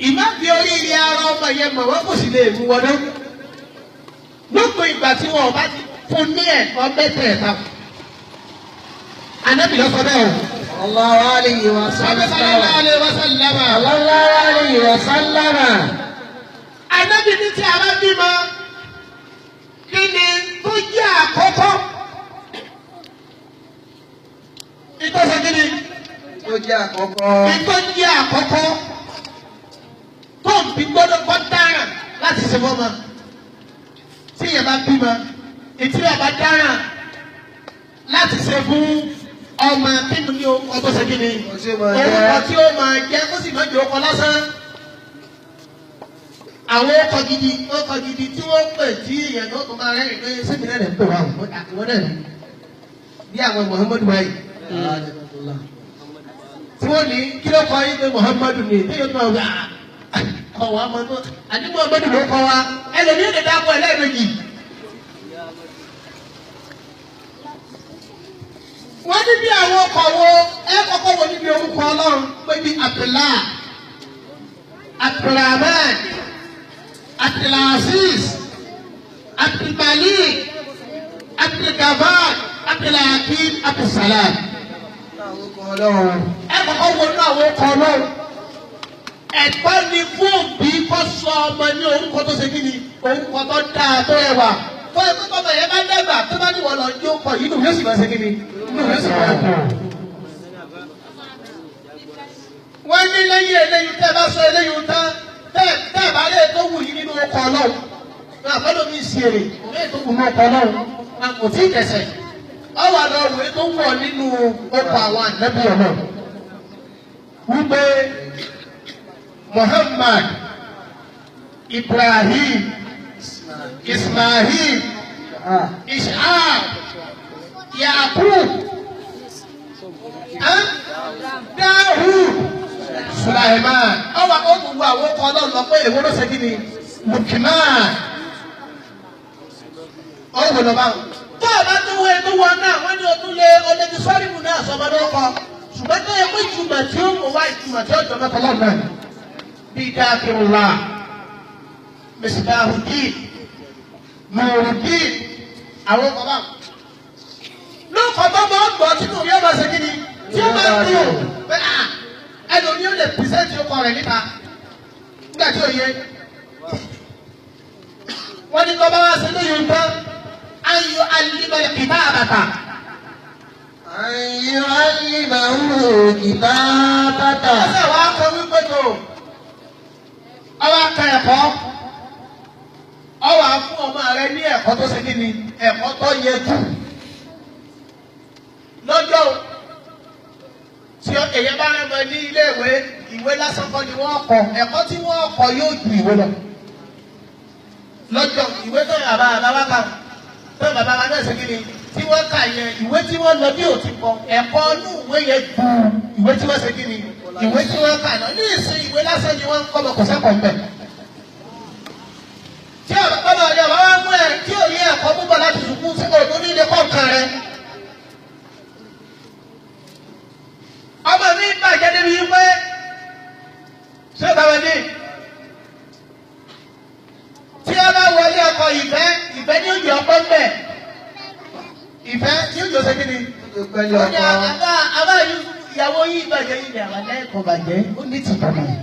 Ìmáfi oríire ara ọmọ yẹn mọ̀ wọ́n kò sì lè mú wọlé. Lópin ìgbà tí wọn ò bá ti fún ní ẹ̀kọ́ mẹ́tẹ̀ẹ̀ta. Ànábì ló sọ bẹ́ẹ̀ o. Sallallahu alayhi wa Sallallahu sallam. alaihi wa sallam. Sallallahu alayhi wa sallam. Ànábì ní tí a bá bímọ, kí ni tó jẹ́ àkọ́kọ́? Ìtọ́sọ kí ni? Tó jẹ́ àkọ́kọ́. Ìtọ́ jẹ́ àkọ́kọ́ tó ń bí gbọ́dọ̀ kọ́ dáràn láti ṣe fọ́mọ. Tí èèyàn bá bímọ, ìtí bàbá dáràn láti ṣe fún ọmọ kí ni orúkọ tó ṣe kí ni? Ó sì máa jẹ́. Orúkọ tí ó máa jẹ́ kó sì má jẹ́ orúkọ lásán. Àwọn ọkọ̀ gidi tí wọ́n pè tí èèyàn tó tún máa rẹ́rìn pé sẹ́mi náà lè ń pè wá òun ìwọ náà ni bí àwọn Muhammadu wáyé tí wọ́n ní kí ló kọ́ yín pé Muhammadu ni tí yóò tún máa wá ọ̀wọ́ àmọ́ tó àní Muhammadu ló kọ́ wa ẹlòmíì lè dáko ẹlẹ́ẹ̀mejì. Wọ́n ní bí àwọn ọkọ̀ wo ẹ kọ́kọ́ wo níbi orúkọ Ọlọ́run pé bí Abdullah, Abdulrahman, Abdulaziz, Abdulmalik, Abdulgafar, Abdulhakeem, Abdulsalam. Orúkọ Ọlọ́run. Ẹ kọ́kọ́ wo inú àwọn ọkọ̀ Ọlọ́run. Ẹ̀tọ́ ni fún òbí kó sọ ọmọ ní orúkọ tó ṣe kí ni orúkọ tó dáa tó rẹwà. Fún ẹgbẹ́ tọmọ yẹn bá dàgbà tó bá ní wọ́n lọ jó kọ yìí nù yóò sì máa ṣe kí ni nù yóò sì máa dùn. Wọ́n ní lẹ́yìn eléyìí tẹ́ bá sọ eléyìí tán tẹ́ bá lè tó wù yín nínú ọkọ̀ Ọlọ́run. Náà fọlọ́ mi ṣe èrè kò lè tó wù ní ọkọ̀ Ọlọ́run. Náà kò tí ì tẹ̀sẹ̀. Ọwọ́ àlọ́ wòye tó wù ọ nínú ọkọ̀ àwọn ànábì Ọlọ́run. Wípé Muhammad, Ibrahim, Ismail, Ishaq, Yaqub, Dawud, Sulaiman. Ọwọ́ àwọn gbogbo àwọn ọkọ̀ Ọlọ́run lọ pé èwo ló ṣe kí ni? Lukman. Ọwọ́ lọ báwọn. Tó o bá tún wọ ẹni wọn náà, wọ́n ní o tún lé ọlẹ́bí sọ́rímù náà sọmọ lọ́kọ. Ṣùgbọ́n tó yẹ pé ìtumọ̀ tí ó mú wá ìtumọ̀ tí ó jọ mẹ́ta lọ́nà náà. Bíi Dákìrúlá, Misbahudeen, Nurudeen, àwọn ọkọ̀ báwọn. Lóòkọ̀ tó máa ń gbọ́ tínú yóò máa ṣe kí ni? Tí ó máa ń dùn. Pé à ẹlòmíì ó lè pìrìsẹ́ǹtì ọkọ rẹ̀ níta. Nígbà tí ò yẹ. Wọ́n ní tọ́ba wá sí lóyún tán, ayọ̀ alímọ̀lẹ̀ kìtà àbàtà. An yu'allimahu kitabata. Ọ̀sẹ̀ wa kọ wípé tó ọwọ́ aka ẹ̀kọ́ ọwọ́ afún ọmọ rẹ ní ẹ̀kọ́ tó ṣe kí ni ẹ̀kọ́ tó yẹ jù. Lọ́jọ́ tí èyàn bá rẹ̀ mọ ní ilé ìwé ìwé lásán kọ́ ni wọ́n kọ ẹ̀kọ́ tí wọ́n kọ yóò ju ìwé lọ. Lọ́jọ́ ìwé tó bàbá bàbá kà tó bàbá bàbá náà ṣe kí ni tí wọ́n kà yẹn ìwé tí wọ́n lọ bí ò ti kọ ẹ̀kọ́ inú ìwé yẹn ju ìwé tí wọ́n ṣe kí ni ìwé tí wọ́n kà náà ní ìsìn ìwé lásán ni wọ́n ń kọ́ lọ kò sẹ́kọ̀ọ́ mbẹ̀. Tí ọ̀rọ̀ ọ̀rọ̀ ọ̀rọ̀ wá mú ẹ tí ò ní ẹ̀kọ́ púpọ̀ láti sùkú sí òtún ní ilé kọ̀ọ̀kan rẹ. Ọmọ mi bàjẹ́ débi wípé ṣé bàbá mi tí ẹ bá wọlé ọkọ ìfẹ́ ìfẹ́ ní òjò ọpọ́ mbẹ̀ ìfẹ́ ní òjò ṣe kí ni Pẹ̀lú ó ní ọkọ. àbá àbá Yusuf ìyàwó yìí bàjẹ́ yìí ni àwọn ẹ̀kọ́ bàjẹ́ ó ní tìtọ́ náà.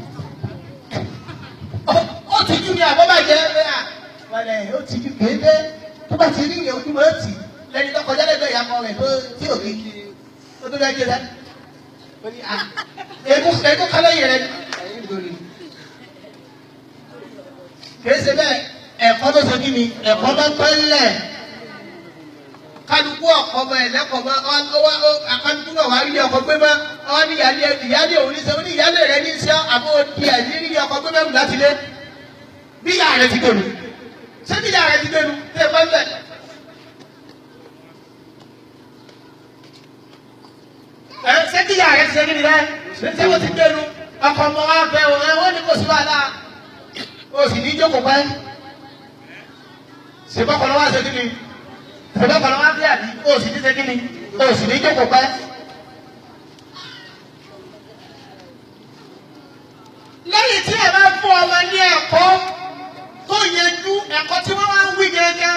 Ó ti jú ni àbọ̀ bàjẹ́ bẹ́ẹ̀ à wàlẹ̀ ó ti jú kéde tó bá ti rí ìyẹn ojúmọ́ ó tì lẹ́ni tó kọjá lẹ́gbẹ̀ẹ́ ìyá kan rẹ̀ tó tí ò kí ó tó dájú rẹ̀. Ó ní à ègún kálọ̀ yẹn rẹ̀ kìí ṣe bẹ́ẹ̀ ẹ̀kọ́ tó ṣe kí ni ẹ̀kọ́ bá pẹ́ ńlẹ̀ kálukú ọkọ ọmọ ẹlẹkọọ mọ ọwọ akálukú náà wà á rí ọkọ gbé mọ ọ ní ìyálé ìyálé òun ní sẹ ó ní ìyálé rẹ ní sẹ àbó di ẹ ní rí ọkọ gbé mẹrù láti lé bí ìyá rẹ ti gbẹnu ṣé bí ìyá rẹ ti gbẹnu tẹ ẹ pẹ́ bẹ́ẹ̀. Ẹ ṣé bí ìyá rẹ ti ṣe kí ni rẹ ṣé wọ́n ti gbẹnu ọkọ ọmọ wa fẹ́ o ẹ wọ́n ní kò sí wàhálà o sì ní jókòó pẹ́ ṣèbọ́kọ̀ lọ́wọ́ ṣe kí ni ṣèbọ́kọ̀ lọ́wọ́ bí àbí o sì ní ṣe kí ni o sì ní jókòó pẹ́. Lẹ́yìn tí ẹ bá Ẹ̀kọ́ tí wọ́n wá ń wí gẹ́gẹ́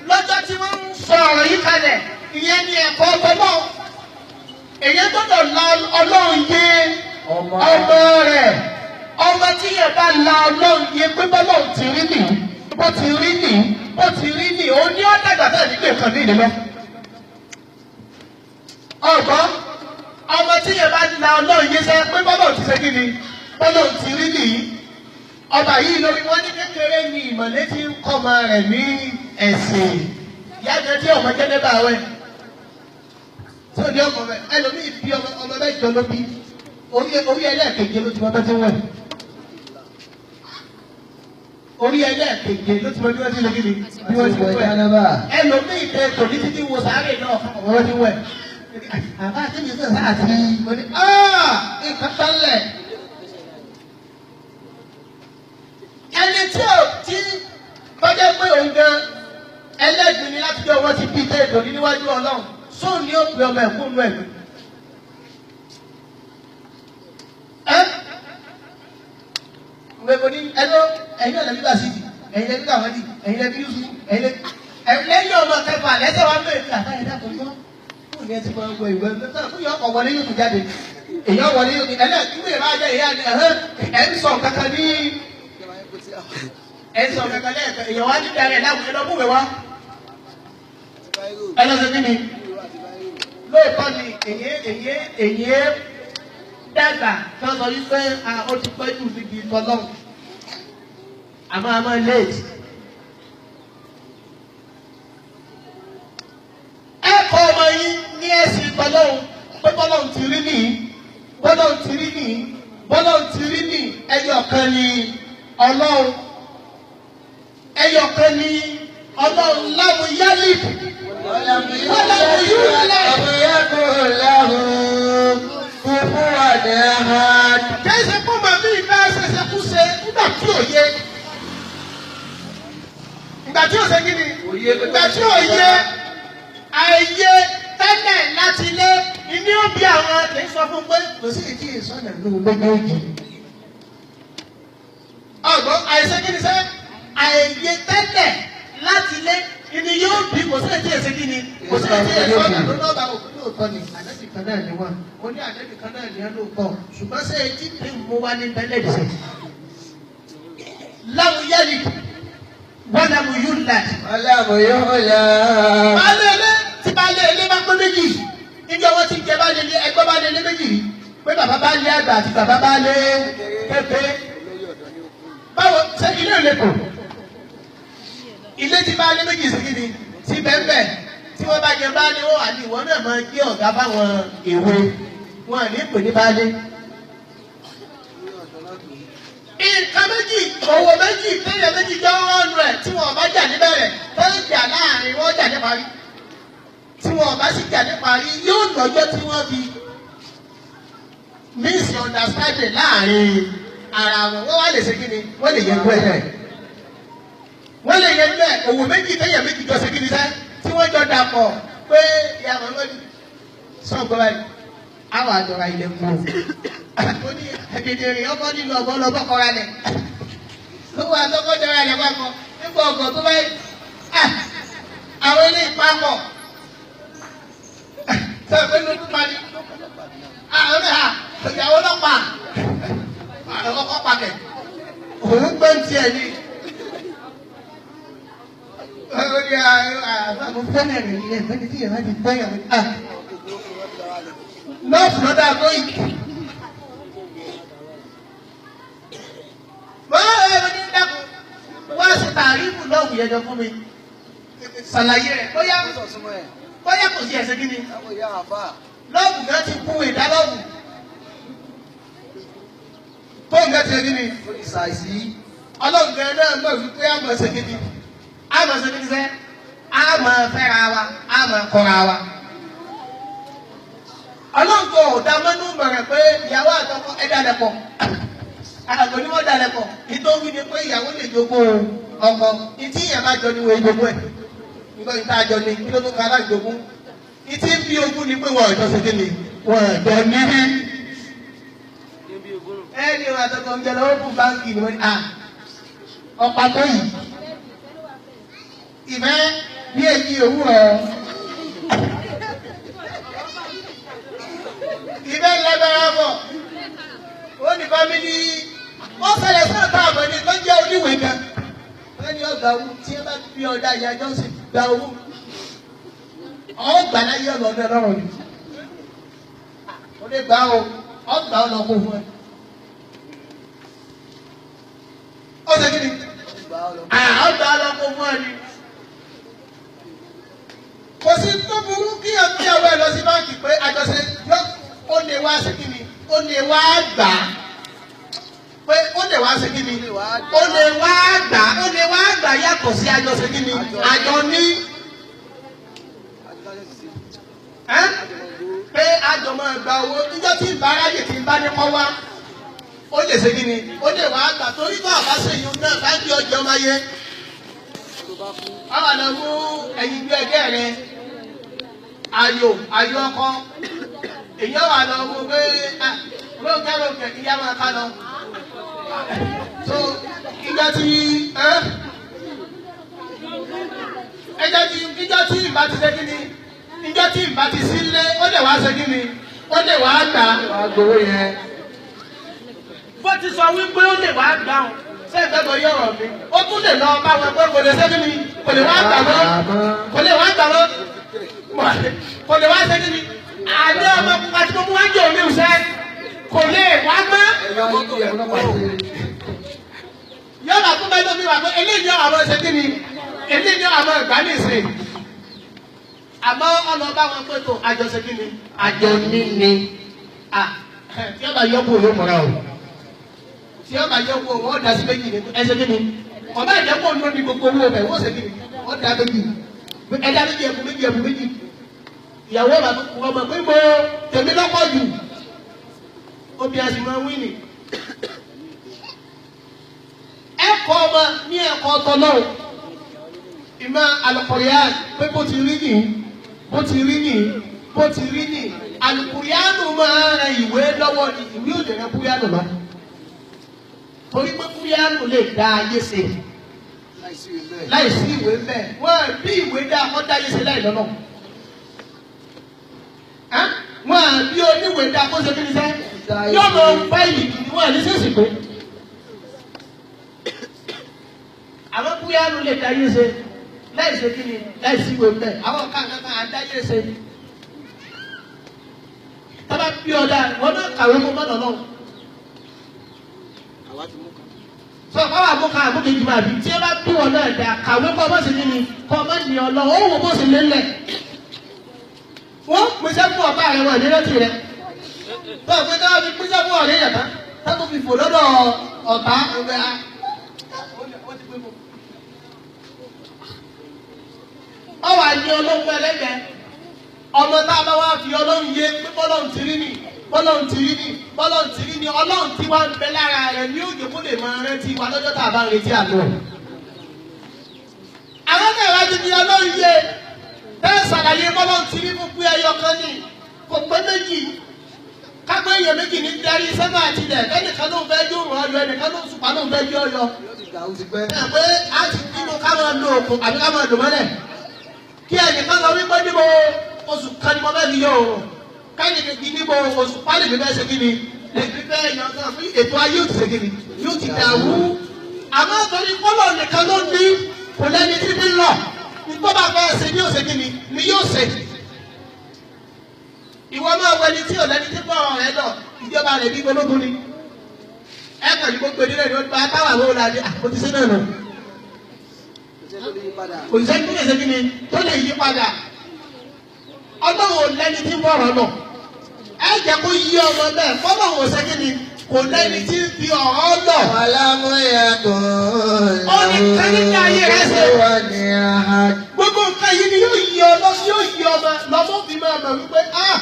lọ́jọ́ tí wọ́n ń sọ ọ̀rọ̀ yìí kalẹ̀, ìyẹn ni ẹ̀kọ́ ọgbọ́n. Èyí gbọ́dọ̀ la Ọlọ́run yé ọmọ rẹ̀. Ọmọ tí yẹn bá la Ọlọ́run yé pé bọ́lọ́run ti rí nìyí, bó ti rí nìyí, bó ti rí nìyí, ó ní ọ̀dàgbà bẹ́ẹ̀ nígbè kan ní ìlú lọ. Ọ̀gbọ́n, ọmọ tí yẹn bá la Ọlọ́run yé sẹ́ pé bọ́lọ́run ti ṣe kí ni, bọ́lọ́run ti rí nìyí. Ọba yìí lórí wọn ní kékeré ni ìmọ̀lẹ́ ti ń kọ́ ọmọ rẹ̀ ní ẹ̀sìn. Ìyá jẹ tí ọmọ jẹ́ nígbà wẹ̀. Tí ò ní ọmọ rẹ̀, ẹlòmíì bí ọmọ mẹ́jọ ló bí. Orí ẹlẹ́ẹ̀keje ló ti mọ bẹ́ẹ̀ tí ń wẹ̀. Orí ẹlẹ́ẹ̀keje ló ti mọ bí wọ́n ti lè kí ni bí wọ́n ti wẹ̀. Ẹlòmíì tẹ tòní títí wo sáré náà fún ọmọ wọn ti wẹ̀. Àbá àti mi sọ̀rọ̀ àti mo ní nǹkan tánlẹ̀. Ẹni tí ò tí tọ́jọ́ pé òun gan ẹlẹ́gbin ni láti jẹ́ ọwọ́ ti bí tẹ́ ìdòní níwájú Ọlọ́run sóun ni ó pe ọmọ ẹ̀kún nú ẹ̀gbin. Ẹ gbogbo ní ẹlọ ẹ̀yin ọ̀lẹ́bí bá sí ẹ̀yin lẹ́bí kàwádìí ẹ̀yin lẹ́bí Yusuf ẹ̀yin lẹ́bí lẹ́yìn ọmọ kẹfà lẹ́sẹ̀ wa mẹ́rin àbáyé dàpọ̀ yọ fún ní ẹ ti máa ń gbọ́ ìwé fún yọ ọkọ̀ wọlé yóò tún jáde èyàn wọlé yóò tún ẹlẹ́ẹ̀kí wíwèé bá jẹ́ ìyá ẹ̀ ń sọ kankan ní ẹ̀ ń sọ kankan lẹ́ẹ̀kan èyàn wá níbi ara ẹ̀ láwùjọ lọ múwèé wá ẹ lọ sí kí ni lóòótọ́ ni èyí dàgbà tó sọ wípé ó ti pẹ́ jù níbi tọ́lọ́run àmọ́ àmọ́ late. Ẹ kọ́ ọmọ yín ní ẹ̀sìn tọ́lọ́run pé bọ́lọ́run ti rí nìyí, bọ́lọ́run ti rí nìyí, bọ́lọ́run ti rí nìyí, ẹyọ kan ni Ọlọ́run, ẹyọ kan ni Ọlọ́run láwùn yálì. Wọ́n yóò kì í ṣe fún màmí ìfẹ́ ṣẹṣẹ kú ṣe nígbà tí ò yé. Ìgbà tí ò ṣe kí ni? Ìgbà tí ò yé àìyé tẹ́lẹ̀ láti lé ìní òbí àwọn kì í sọ fún pé kò sí ìdí ìsọ̀nà nínú méjèèjì. Ọ̀gbọ́n àìṣe kí ni sẹ́? Àìyé tẹ́lẹ̀ láti lé ìní yóò bí kò sí ìdí ìṣe kí ni? Kò sí ìdí ìsọ̀nà ló lọ́ba òkú lóòótọ́ ni ànábì kan náà ni wọ́n. Mo ní ànábì kan náà ni wọ́n lóòótọ́ ṣùgbọ́n ṣé etí mi mú wá ní bẹ́lẹ̀ dìṣẹ́. Láwù yẹ́lì wọ́n làmú yóò là. Ọlọ́mù yóò là. Baálé ilé tí baálé ilé bá pé méjì níjọ́ wọ́n ti jẹ baálé ilé ẹgbẹ́ baálé ilé méjì rí pé bàbá baálé àgbà àti bàbá baálé kékeré. Báwo ṣé ilé ò lè kò? Ilé tí baálé méjì sí kíni ti bẹ́ẹ̀ tí wọ́n bá jẹ baálé ó wà ní ìwọ náà máa gbé ọ̀gá báwọn èwe wọn à ní pè ní baálé. Nǹkan méjì owó méjì téèyàn méjì jọ ń rọ́ọ̀nù ẹ̀ tí wọn bá jà níbẹ̀rẹ̀ tó ń jà láàrin wọn jà níparí tí wọn bá sì jà níparí yóò lọ́jọ́ tí wọ́n fi misunderstanding láàrin ara wọn wọ́n wá lè ṣe kí ni wọ́n lè yẹn gbẹ́ wọ́n lè yẹn gbẹ́ owó méjì téèyàn méjì jọ ṣe kí ni sẹ́ tí wọ́n jọ dàpọ̀ pé ìyá màmá mi sọ̀gbọ́n báyìí àwọn àjọra ilẹ̀ mú o ní ẹ̀dẹ̀dẹ̀rẹ̀ ọkọ nílò ọgbọ́n lọ bọ́kọra lẹ̀ lówó àtọkọ́jọra lẹ̀ papọ̀ nígbà ọgọ̀ tó báyìí àwọn ilé ìpapọ̀ sọ pé ló tún parí àwọn náà ìyàwó náà pa ọkọ pàkẹ́ òun gbé ń tiẹ̀ ní. Ó ní àwọn fẹ́ràn rẹ̀ nílẹ̀ fẹ́ni tí ìyàwó ti gbẹ́yàwó nọ́ọ̀sì lọ́dà tó yìí. Wọ́n ṣe tàrífù lọ́wù yẹn jọ fún mi. Ṣàlàyé rẹ̀ bóyá bóyá kò sí ẹ̀sẹ̀ kí ni. Lọ́wù gan ti kú ìdá lọ́wù. Tóun gan ti ṣe kí ni. Ọlọ́run gan náà mọ̀ wípé àmọ̀ ṣe kí ni. Àmọ̀ ṣe kí ni sẹ́. Àmọ̀ fẹ́ra wa, àmọ̀ kọ́ra wa. Ọlọ́run kò dá mọ́nú bẹ̀rẹ̀ pé ìyàwó àtọkọ ẹ dalẹ̀ pọ̀. Àgọ́ ni wọ́n dalẹ̀ pọ̀. Nítorí ni pé ìyàwó lè jogún ọkọ. Ìtí ìyàn bá jọ ni wọ́n jogún ẹ̀. Nígbà tí tá a jọ ni kí ló tó ka alájogún. Ìtí ń bí ogún ni pé wọ́n ọ̀jọ́ ṣe kíni. Wọ́n ọ̀jọ́ níbí. Ẹni wọn àtọkọ ń jẹ lọ́wọ́ fún báńkì ni wọ́n ní à ọ̀pá tó yìí. Ìfẹ́ bí èyí òwúrọ̀. Ìfẹ́ lágbára bọ̀. Ó ní fámìlì. Ó ṣẹlẹ̀ sọ́ọ̀tà àmọ́ ẹni tó jẹ́ oníwèé gan. Wọ́n ní ọgbà owó tí ẹ bá fi ọ̀dà ìyá Johnson gba owó. Ọgbà láyé ọ̀nà ọ̀dọ̀ ẹ̀rọ ni. Ó lè gbà ó, ọgbà ọ̀nà kò fún ẹ. Ó ṣe kí ni? Ọgbà ọ̀nà kò fún ẹ ni. Kò sí tó burú kí ọ̀gbìyàwó ẹ lọ sí báńkì pé àjọṣe yọ ó lè wá sí kí ni? Ó lè wá gbà á. Pé ó lè wá sí kí ni? Ó lè wá gbà á. Ó lè wá gbà yàtọ̀ sí àjọṣe kí ni? Àjọ ní. Pé àjọ máa gba owó níjọ́ tí ìbáráyè ti bá ní kọ́ wá. Ó lè ṣe kí ni? Ó lè wá gbà torí bá àbá ṣe yìí náà bá gbé ọjọ́ máa yé. Àwọn àna mú ẹyin gbé ẹgbẹ́ rẹ. Ayò ayò ọkọ. Èyí wà lọ mú pé Rónkẹ́ Rónkẹ́ ìyá máa ká lọ. So ìjọ tí ẹjọ́ tí ìjọ tí ìbá ti ṣe kí ni? Ìjọ tí ìbá ti sílé ó lè wá ṣe kí ni? Ó lè wá gbà. Bó ti sọ wípé ó lè wá gbà ọ́ ṣé ìgbàgbọ́ yọ̀ ọ̀rọ̀ mi? Ó tún lè lọ bá wọn pé kò lè ṣe kí ni? Kò lè wá gbà mọ́. Kò lè wá gbà mọ́. Kò lè wá ṣe kí ni? Àdé ọmọ pupa tí mo mú wájú òní ṣe kò lè wá mọ́. Yọ̀ọ̀bà tó bá lómi wà pé eléyìí àwọn ṣe kí ni? Eléyìí àwọn ìgbà nìsín. Àmọ́ ọlọ́ bá wọn pé tó àjọ ṣe kí ni? Àjọ níní. Tí ọba yọkù yóò mọ̀ra o. Tí ọba yọkù wọ́n da sí méjì ní ẹ ṣe kí ni? Ọba ìjẹ́pọ̀ ló ní gbogbo owó rẹ̀ wọ́n ṣe kí ni? Wọ́n da méjì. Ẹ̀dá méjì ẹ̀kú méjì ẹ̀kú méjì. Ìyàwó ọba tó kú ọmọ pé mo tèmi lọ́pọ̀ jù. Obì àti máa wí ni. Ẹ̀kọ́ ọmọ ní ẹ̀kọ́ ọ̀tọ̀ náà. Ìmọ̀ àlùkòríàn pé bó ti rí nìyí bó ti rí nìyí bó ti rí nìyí alukurianu máa ran ìwé lọ́wọ́ ni ìwé ò lè ran kúriánù lọ. Torí pé kúriánù lè dá ayé ṣe láìsí ìwé mbẹ. Wọ́n bí ìwé dá kọ́ dá ayé ṣe láì lọ́nà. Wọ́n bí oníwèé dá kó ṣe kí ni sẹ́ yóò lọ fáìlì kìíní wọ́n ní sèṣì pé. Àwọn kúriánù lè dá ayé ṣe láì ṣe kí ni láìsí ìwé mbẹ. Àwọn kankan kan á dá ayé ṣe. Tọ́ba bí ọ̀dà wọn náà kàwé fún mọ́nà náà. Sọ fáwọn àmúka àmúkejì máa bí tí ẹ bá bí wọn náà dá kàwé kọ́ bó ṣe ní ni kọ́ ọmọ ní ọ lọ ó wò bó ṣe lélẹ̀. Wọ́n pèsè fún ọ̀tá rẹ̀ wọ́n ìdílé tirẹ̀. Tọ́ pé táwọn fi pèsè fún ọ̀rẹ́ yẹn tán tó fi fò lọ́dọ̀ ọ̀tá ọ̀gbẹ́ a. Ọwọ́ àyè ológun ẹlẹ́gbẹ̀ẹ́. Ọmọ tá a bá wá fi ọlọ́run yé pé bọ́lọ́run ti rí ni bọ́lọ́run ti rí ni bọ́lọ́run ti rí ni ọlọ́run tí wá ń bẹ lára rẹ̀ ní òjò kó lè máa rántí wa lọ́jọ́ tá a bá ń retí àlọ́. Àwọn náà wá ti fi ọlọ́run yé bẹ́ẹ̀ ṣàlàyé bọ́lọ́run ti rí fún pé ẹyọ kan ní kò pé méjì kápẹ́ èèyàn méjì ní darí sẹ́fà àti ilẹ̀ ẹnìkan ló ń fẹ́ jó ràn ọyọ ẹnìkan ló ń sùpá ló ń fẹ́ jó ọyọ. Ẹ pé a ti nínú ká máa lo òkun àbí ká máa lò mọ́lẹ̀ kí ẹnìkan lọ wípé níbo oṣù kan ni mo fẹ́ fi yọ òòrùn káyọ̀ kejì níbo oṣù pálí mi fẹ́ ṣe kí ni lèmi fẹ́ yan kan fún ètò ayé yóò ti ṣe kí ni yóò ti dàrú. Àmọ́ torí kọ́lọ̀ nìkan ló ní kò lẹ́ni tí ní lọ nígbà bá fẹ́ ṣe ni yóò ṣe kí ni ni yóò ṣe. Ìwọ máa wọ ẹni tí ò lẹ́ni tí bọ̀ ọ̀rẹ́ lọ ìjọba rẹ̀ bí gbólógún ni. Ẹ kàn ní gbogbo ìdílé ni ó bá táwà lówó la dé àpótí sínú ẹ̀ nù. Kò sí ẹni tó lè ṣe kí ni tó lè yí padà. Ọlọ́run ò lẹ́ni tí ń bọ̀rọ̀ lọ. Ẹ jẹ́ kó yí ọmọ bẹ́ẹ̀ fọlọ́run ò ṣe kí ni kò lẹ́ni tí ń fi ọ̀rọ̀ lọ. Ó ní kẹ́ni ní ayé rẹ̀ ṣe. Gbogbo nǹkan yìí ni yóò yí ọlọ́ yóò yí ọmọ lọ́mọ fi máa mọ̀ wípé ah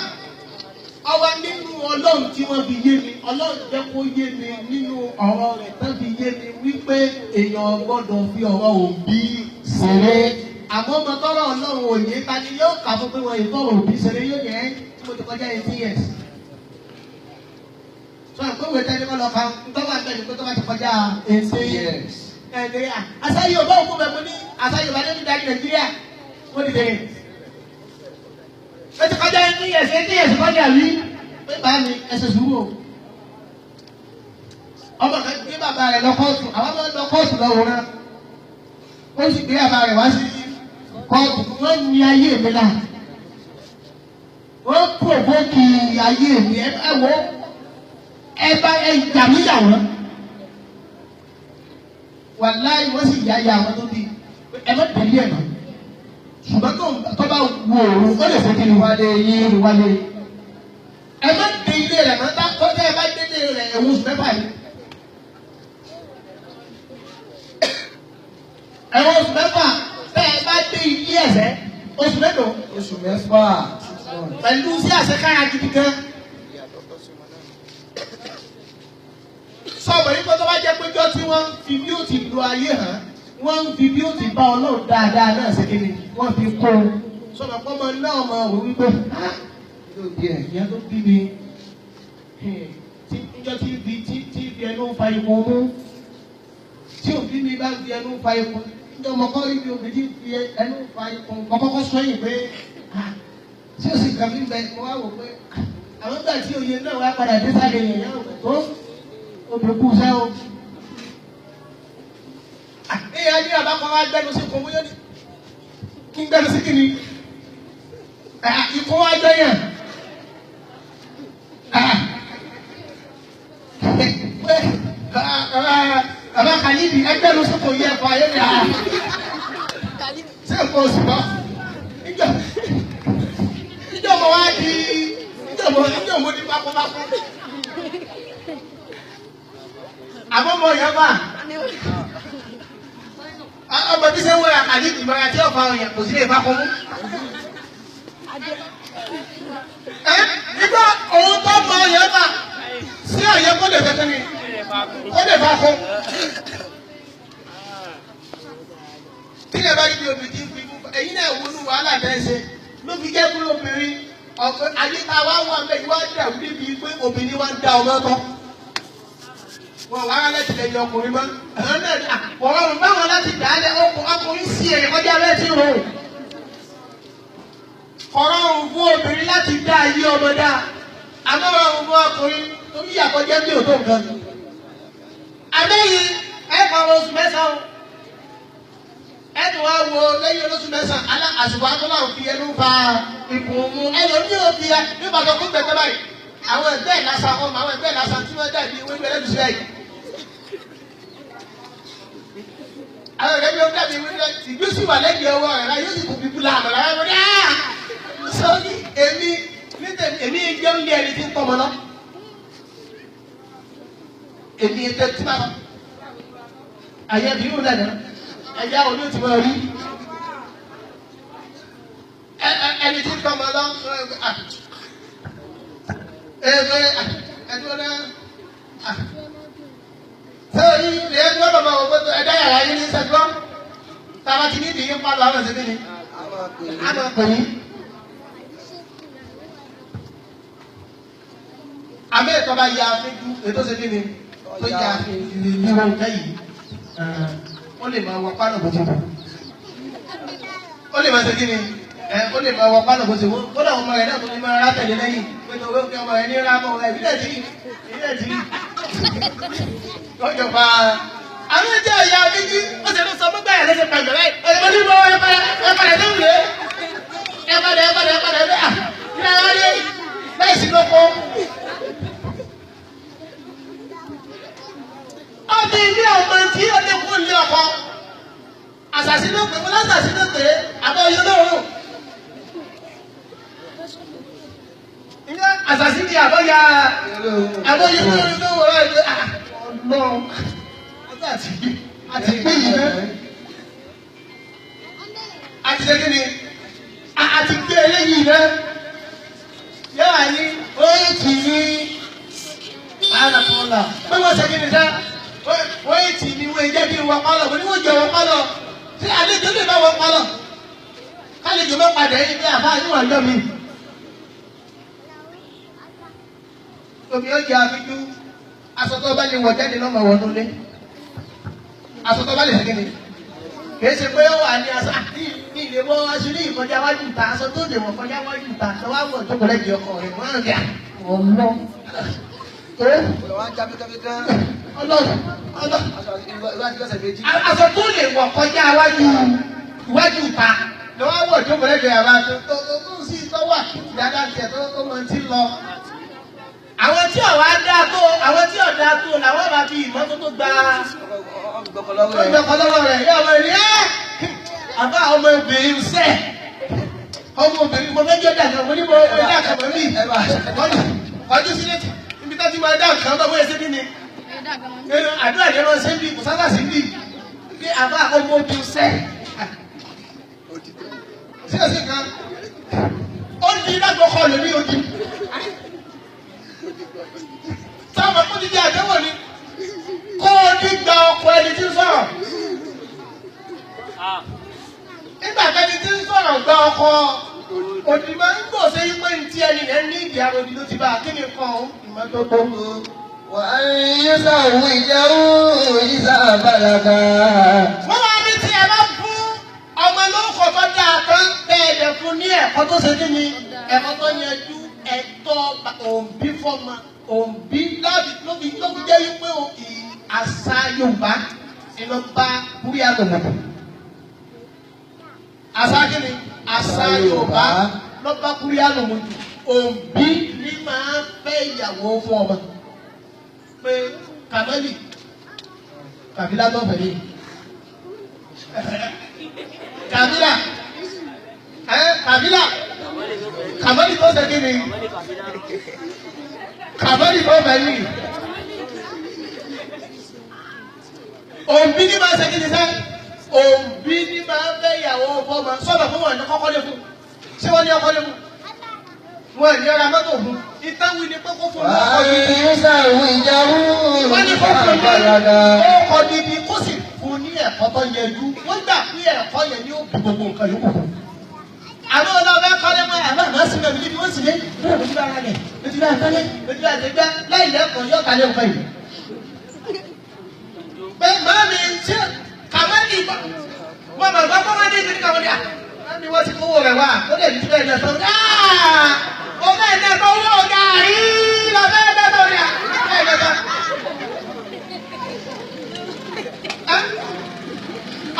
ọwọ́ nínú ọlọ́run tí wọ́n fi yé mi ọlọ́run jẹ́ kó yé mi nínú ọ̀rọ̀ rẹ̀ tán fi yé mi wípé èèyàn gbọ́dọ̀ fi ọ̀rọ̀ òbí ṣeré. Àmọ́ ọmọ tọ́rọ̀ ọlọ́run òye ta ni yóò kà fún pé wọ́n ìfọ̀rọ̀ òbí ṣeré yóò yẹ tí mo ti kọjá 18 years. Sọ àpéwé tẹ́lẹ̀ kọ́ lọ ka ntọ́wọ́ àgbẹ̀ ni pé tó bá ti kọjá 18 years. Nàìjíríà àṣà Yorùbá òkú bẹ̀ mú ní àṣà Yorùbá ní ti darí Nàìjíríà wọ́n ti dèrè. Ó ti kọjá ní ẹ̀sẹ̀ ní ẹ̀sẹ̀ kọjá rí pé bá mi ẹsẹ̀ sùúrù o. Ọmọ kan gbé bàbá rẹ̀ lọ kóòtù, àwọn ọmọ lọ kóòtù lọ wòran. Ó sì gbé bàbá rẹ̀ wá sí kóòtù, wọ́n ní ayé mi là. Wọ́n pòvókì ayé mi ẹ wo ẹ bá ẹ jà mí yà wọ́n. Wàláyé wọ́n sì yá ya àwọn tó bí ẹ má tẹ̀lé ẹ̀ mọ́. Ṣùgbọ́n tó bá wù òun ó lè fẹ́ kí ni wálé yín ni wálé. Ẹ má dé ilé rẹ̀ mọ́ tá kọjá ẹ bá dé ilé rẹ̀ ẹ̀wọ̀n oṣù mẹ́fà yìí. Ẹ̀wọ̀n oṣù mẹ́fà tẹ́ ẹ bá dé ilé ẹ̀sẹ̀ oṣù mélòó? Oṣù mẹ́fà. Pẹ̀lú sí àṣekára gidi gan. Sọ̀rọ̀ yìí kó tó bá jẹ́ péjọ tí wọ́n fi bí ó ti lo ayé hàn, wọ́n ń fi bí ó ti bá Ọlọ́run dáadáa náà ṣe kí ni wọ́n fi kó o. Sọ̀rọ̀ pé ọmọ náà mọ̀ wò wípé ìyá tó bí mi tí níjọ́ tí fi tí fi ẹnu fa ikùn mú tí òbí mi bá fi ẹnu fa ikùn níjọ́ ọmọ kọ́ rí mi òbí tí fi ẹnu fa ikùn mọ́ kọ́kọ́ sọ́yìn pé tí o sì kàn mí bẹ mo wá wò pé àwọn ìgbà tí òye náà wá padà dé sáré yẹn yẹn tó obìnrin kú sẹ́ o. Ìyá ní àbákan wá gbẹnu sí ikùn bóyá kí n gbẹnu sí kí ni ikùn wá jọ yẹn. Bàbá Khalidi ẹgbẹ́ ló sọ́kò yẹ ẹ̀fọ́ ayé mi àá. Ṣé nǹkan oṣù bọ́? Níjọ́ mo wá di níjọ́ mo di pákópákó. Àmọ́ mo yẹ bá. Ọmọ tí sẹ́wọ́n rà Khalidi mọ́ra tí ọ̀fà ọ̀yàn kò sí lè bá kọ́ mú. Nígbà òun tó mọ ọ̀yàn bá sí ọ̀yàn kó lè fẹ́ ni kó lè bá kó. Tí ẹ bá rí bí obìnrin tí ń fi ikú ẹ̀yin náà wọnú wàhálà tẹ́ ẹ ṣe ló fi jẹ́ pé obìnrin ọ̀pẹ ayé tá a wá wà mẹ́ ìwà dàrú níbi pé obìnrin wá ń da ọmọ tọ́. Wọ́n wá láti lẹ́yìn ọkùnrin mọ́. Àwọn náà wọ́n rọrùn báwọn láti dà á lẹ ọkùnrin sí èrè kọjá bẹ́ẹ̀ tí ń rò. Kọ̀rọ̀rùn fún obìnrin láti dá ayé ọmọ dá. Àmọ́ rọrùn fún ọkùnrin torí ìyàkọjẹ́ bí òtó nǹkan. Àbẹ́yìn ẹ kọ́ ọmọ oṣù mẹ́sàn-án. Ẹnu wa wo lẹ́yìn oṣù mẹ́sàn-án alá àsìkò akọ́lá òfin ẹnu fa ikùn mu ẹlòmíì òfin ẹ ní bàtà kó gbẹgbẹ báyìí. Àwọn ẹgbẹ́ ìlàsà ọmọ àwọn ẹgbẹ́ ìlàsà tí wọ́n dàbí ewé ẹlẹ́dùsí báyìí. Àwọn ẹgbẹ́ ìlàsà dàbí ewé ẹlẹ́dùsí yóò sì wà lẹ́gbẹ̀ẹ́ ọwọ́ rẹ̀ láyé yóò sì kò fi búlá àmọ̀ láyé wọ́n dá. Sọ́ni èmi ní tèmi èmi jẹ́ oúnjẹ ẹni tí ń tọmọ lọ. Èmi tẹ tí bá àyẹ̀ bí yóò lẹ́nu ẹ̀yà òní ti máa rí. Ẹni tí ń tọmọ lọ ẹgbẹ́ ẹdúró náà sẹ́yìn ní ẹgbẹ́ bàbá wò pé ẹ̀dá yàrá yín ní sẹ́gbọ́n tába ti ní ìdí yín pálọ̀ àwọn ẹ̀sìn mi ni a máa pè yín. Àmì ètò bá ya afẹ́jú ètò ṣe kí ni tó ya afẹ́jú ní wọn nǹkan yìí ó lè máa wọ pálọ̀ bó ti wù ó lè máa ṣe kí ni ó lè máa wọ pálọ̀ bó ti wù ó dà ọmọ rẹ̀ náà tó ní máa rá tẹ̀lé lẹ́yìn pé tó wọ́n fi ọmọ rẹ̀ ní rá mọ́ ìbílẹ̀ tí ìbílẹ̀ tí lọ́jọ́ pa àwọn ẹ̀jẹ̀ ìyá méjì ó sì ń sọ fún bẹ́ẹ̀ lẹ́sẹ̀ pẹ̀lú ẹ̀ ẹ̀ ní bọ́ ẹ̀ padà ẹ̀ padà tó ń lé ẹ̀ padà ẹ̀ padà ẹ̀ padà ẹ̀ kí ẹ̀ wá dé láìsí lóko. Ọdún ilé ọmọ tí ó lè kú ilé ọkọ àṣàṣì ló pè fún lásàṣì ló pè é àbọ̀ yóò lóorùn. Ilé àṣàṣì ni àbọ̀ ya àbọ̀ yóò lóorùn ló wọ̀ ẹ́ ọlọ́run àti gbé yìí náà àti ṣe kí ni àti gbé eléyìí náà yóò wá ní oye tì í àlàkùnlà pé wọ́n ṣe kí ni sá wọ́n yé tì mí wọ́n jẹ́ kí n wọ pálọ̀ wọ́n ní wọ́n jẹ wọ pálọ̀ ṣé àlejò lè má wọ pálọ̀ kálejò má padà yín bí àbá yín wà lọ mi. Omi ó jẹ àfijú aṣọ tó bá lè wọ̀ jáde lọ́mọ wọ̀ nulẹ̀. Aṣọ tó bá lè ṣe kí ni? Kìí ṣe pé ó wà ní aṣọ ní ilé wọ aṣọ ní ìkọjá wájú ìta aṣọ tó lè wọ̀ kọjá wájú ìta tó wá wọ̀ tó kọ lẹ́jì ọkọ rẹ̀ wọ́n rẹ̀ ọ̀lọ́. Aṣọ tó lè wọ̀ kọjá wájú ìta ló wá wọ̀ tó kọ lẹ́jì àbá tó tó sì tó wà dáadáa tiẹ̀ tó tó mọ ti lọ. Àwọn tí ọ̀wá dá tó àwọn tí ọ̀dá tó làwọn bá fi ìmọ́tótó gba ọgbọ̀kọlọ́wọ́ rẹ̀ yóò wọ rí ẹ́ àbá ọmọbìnrin sẹ́ ọmọbìnrin mo fẹ́ jẹ́ dàgbà mo ní mo dá àkàmọ́ mi ọdún sí létí ibi tó ti máa dá nǹkan bá bóyá ṣé ni àdúrà yẹn máa ṣe ń bí kò sábà sí bí bí àbá ọmọbìnrin sẹ́ sí ọ̀sẹ̀ kan ó di lágbọ̀kọ lórí odi táwọn ọmọ ti di àdéhùn ni kó o ní gba ọkọ ẹni tí ń sọ̀rọ̀. Nígbà tẹni tí ń sọ̀rọ̀ gba ọkọ òdì máa ń gbọ́ sí pé ní tí ẹni rẹ̀ ní ìdí àròdì ló ti bá a kí ni kan ìmọ́tótó. Wà á yẹ sáwù ìjáwó ìsà bàlágà. Wọ́n wá ní tí ẹ bá fún ọmọ lóko tó dáa tán bẹ́ẹ̀ dẹ̀ fún ní ẹ̀kọ́ tó ṣe kí ni ẹ̀kọ́ tó yanjú ẹ̀tọ́ òǹbí fọ́mọ òǹbí lóbi lóbi jẹ́ wípé àṣà Yorùbá ni ló bá búrí àgbẹ̀mọ̀tò. Àṣà kí ni? Àṣà Yorùbá ló bá búrí àgbẹ̀mọ̀tò. Òǹbí ni máa fẹ́ ìyàwó fún ọmọ. Pé Kàmẹ́lì Kàbílà tó fẹ̀ mí. Kàbílà Kàbílà Kàmẹ́lì tó ṣe kí ni? Kàmẹ́lì tó fẹ̀ mí. Òbí ní máa ṣe kí ni sẹ́? Òbí ní máa fẹ́ ìyàwó fọ́mọ sọ́dọ̀ fún wọn ní kọ́kọ́ lé fún. Ṣé wọ́n ní ọkọ lé fún? Wọ́n ní ọ̀rá mọ́tò fún. Ìtàwí ni pé kó fún un lọ́kọ̀ gidi. Wọ́n ní kó fún un lọ́kọ̀ gidi kó sì fún ní ẹ̀kọ́ tó yẹjú. Wọ́n gbà pé ẹ̀kọ́ yẹn ní ó bu gbogbo nǹkan yòókù fún. Àwọn ọlọ́ọ̀bẹ kọ́lé mọ́ àmọ́ àmọ́ sí mẹ́rin níbi wọ́n sì lé. Lójú bá ara rẹ̀, lójú bá kọ́lé, lójú bá àtẹ̀gbá láì lẹ́kọ̀ọ́ yọ̀ọ̀ta lé nǹkan yìí. Pé màmí ṣé kàmẹ́lì mọ̀ màgbà kọ́ máa dé ìdílé kàmẹ́lì à màmí wọ́n ti kówó rẹ̀ wá ó lè dúró ẹ̀ lọ́sọ̀ ó bẹ́ẹ̀ náà tó wọ́ ọ̀gá rí lọ bẹ́ẹ̀ náà tó rí à bẹ́ẹ̀ náà tó.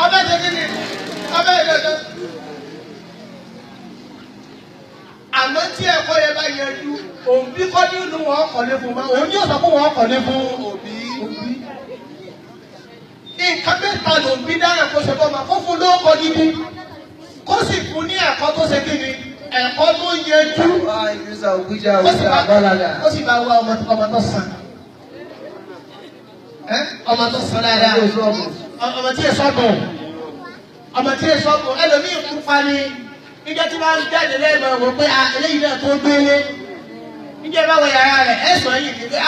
Ọbẹ̀ ṣe kí ni ọbẹ̀ yẹn lọ́sọ̀. Àmọ́ tí ẹ̀kọ́ yẹn bá yẹjú òbí kọ́ nínú wọn kọ̀lé fún ma òun yóò sọ fún wọn kọ̀lé fún òbí. Nǹkan mẹ́ta ló ń bí dára kó ṣe fọ́mà kó fún lóko gidi kó sì fún ní ẹ̀kọ́ tó ṣe kíni ẹ̀kọ́ tó yẹjú kó sì bá wá ọmọ tó sàn ọmọ tó sàn dáadáa ọmọ tí èso bọ̀ ọmọ tí èso bọ̀ ẹlòmíì kúpa ni níjẹ́ tí wọ́n jáde lẹ́ẹ̀mọ̀ wò pé eléyìí náà tó gbélé níjẹ́ bá wọ yàrá rẹ̀ ẹ̀ sọ yìí ni pé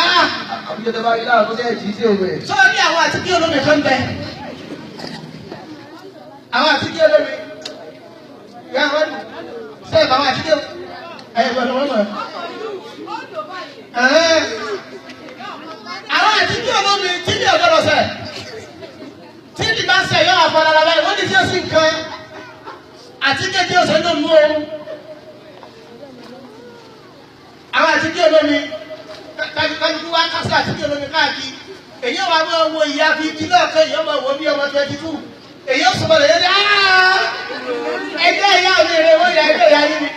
Àbújá tó bá rí láàrín tó jẹ́ ìjì sí òwe. Sọ ní àwọn àtíkí olómi kan bẹ. Àwọn àtíkí olómi. Ìyá wọn ṣe ìbá àwọn àtíkí ẹ̀yìn gbọ́dọ̀ wọ́n mọ̀. Àwọn àtíkí olómi tí ní ọ̀gbọ́dọ̀ sẹ̀. Tí ní bá sẹ̀ yọ àfọlára báyìí, wọ́n ní tí ó sì nǹkan. Àtíkí tí ó sẹ̀ ló mú ohun. Àwọn àtíkí olómi kálukú wá kásá àti bí olómi káàkiri èyí wà máa wo ìyá fi ibi náà kẹ́ èyí máa wo bí ọmọ 22 èyí ó sọmọ lè yẹn ní ẹgbẹ́ ìyá mi rè wọ́n yà ẹgbẹ́ ìyá yín mi.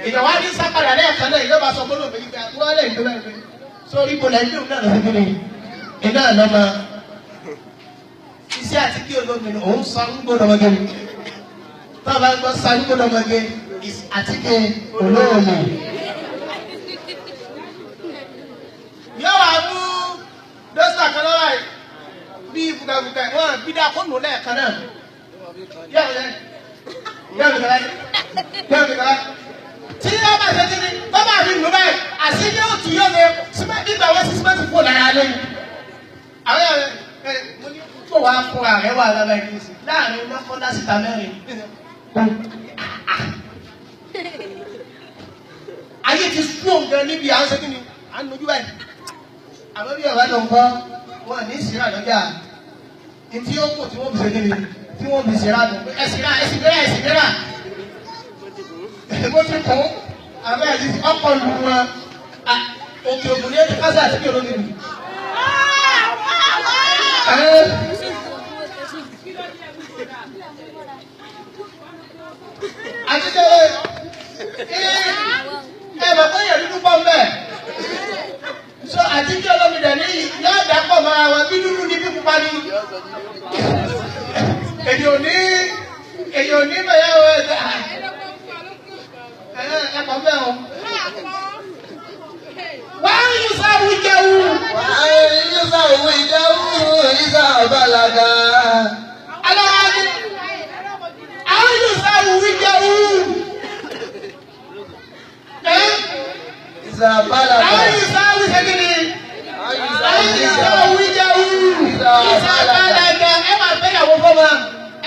Ìyàwó á ní sápàdà lẹ́ẹ̀kan náà ìjọba sọ gbọ́dọ̀ méjì pé wọ́n lè gbé bẹ́ẹ̀ sórí ibo lẹ́yìn òun náà lọ́sẹ̀ kí iná lọ́mọ iṣẹ́ àti kí olómi òun sọ ń gbọ́dọ̀ mọ́gẹ́ mi tó a bá ń gbọ́ sa ń gbọ́dọ̀ mọ́gẹ́ àti kí olómi. Yóò wá mú dọ́sítà kan lọ́la yìí bí fùkàfùkà wọn bí dáa kó nù lẹ́ẹ̀kan náà. Yóò fi kọ́lá tí yóò bá ṣe kíni tó bá fi nù báyìí àṣì yóò tù yóò lè nígbà wọ́n sí símẹ́ǹtì kó lára lẹ́yìn. Àwọn yàrá ẹ mo ní kó wàá kó ààrẹ wà lára ẹni sí láàrin mọ́kànlá síta mẹ́rin. Ayé ti sú òun gan níbi à ń ṣe kíni à ń nojú báyìí. Àmọ́ bí ọ̀rẹ́ ló ń kọ́ wọn ní ìsirà lọ́jà Ntí ó kù tí wọ́n fi ṣe kíni tí wọ́n fi ṣe ránù. Ẹ̀sìn rà ẹ̀sìn rà ẹ̀sìn rà. Mo ti kún àbẹ́ àti ọkọ̀ lù wọn. Òkè ògùn ní ẹ̀jẹ̀ kásá àti kí olómi lù. Àti tẹ́lẹ̀ ẹ mọ̀ pé èèyàn dúdú pọ̀ mbẹ́. So àti kí olómi dẹ̀ ní yóò dàpọ̀ mọ́ra wọn bí dúdú ní bí pupa ní. Èdè òní èdè òní bẹ̀rẹ̀ wọ ẹ̀ ẹ̀ pọ̀ mbẹ́ o. Wàá yóò sá wíjẹ́wù. وأن يزوجه إذا بلغ. Aláwọ̀ àwọn yóò sá wíjẹ́wù. إذا بلغ. Àwọn yóò sá wíjẹ́wù. Àwọn yóò sá wíjẹ́wù. Ìsá bàlágà ẹ máa fẹ́ ìyàwó fọ́mọ.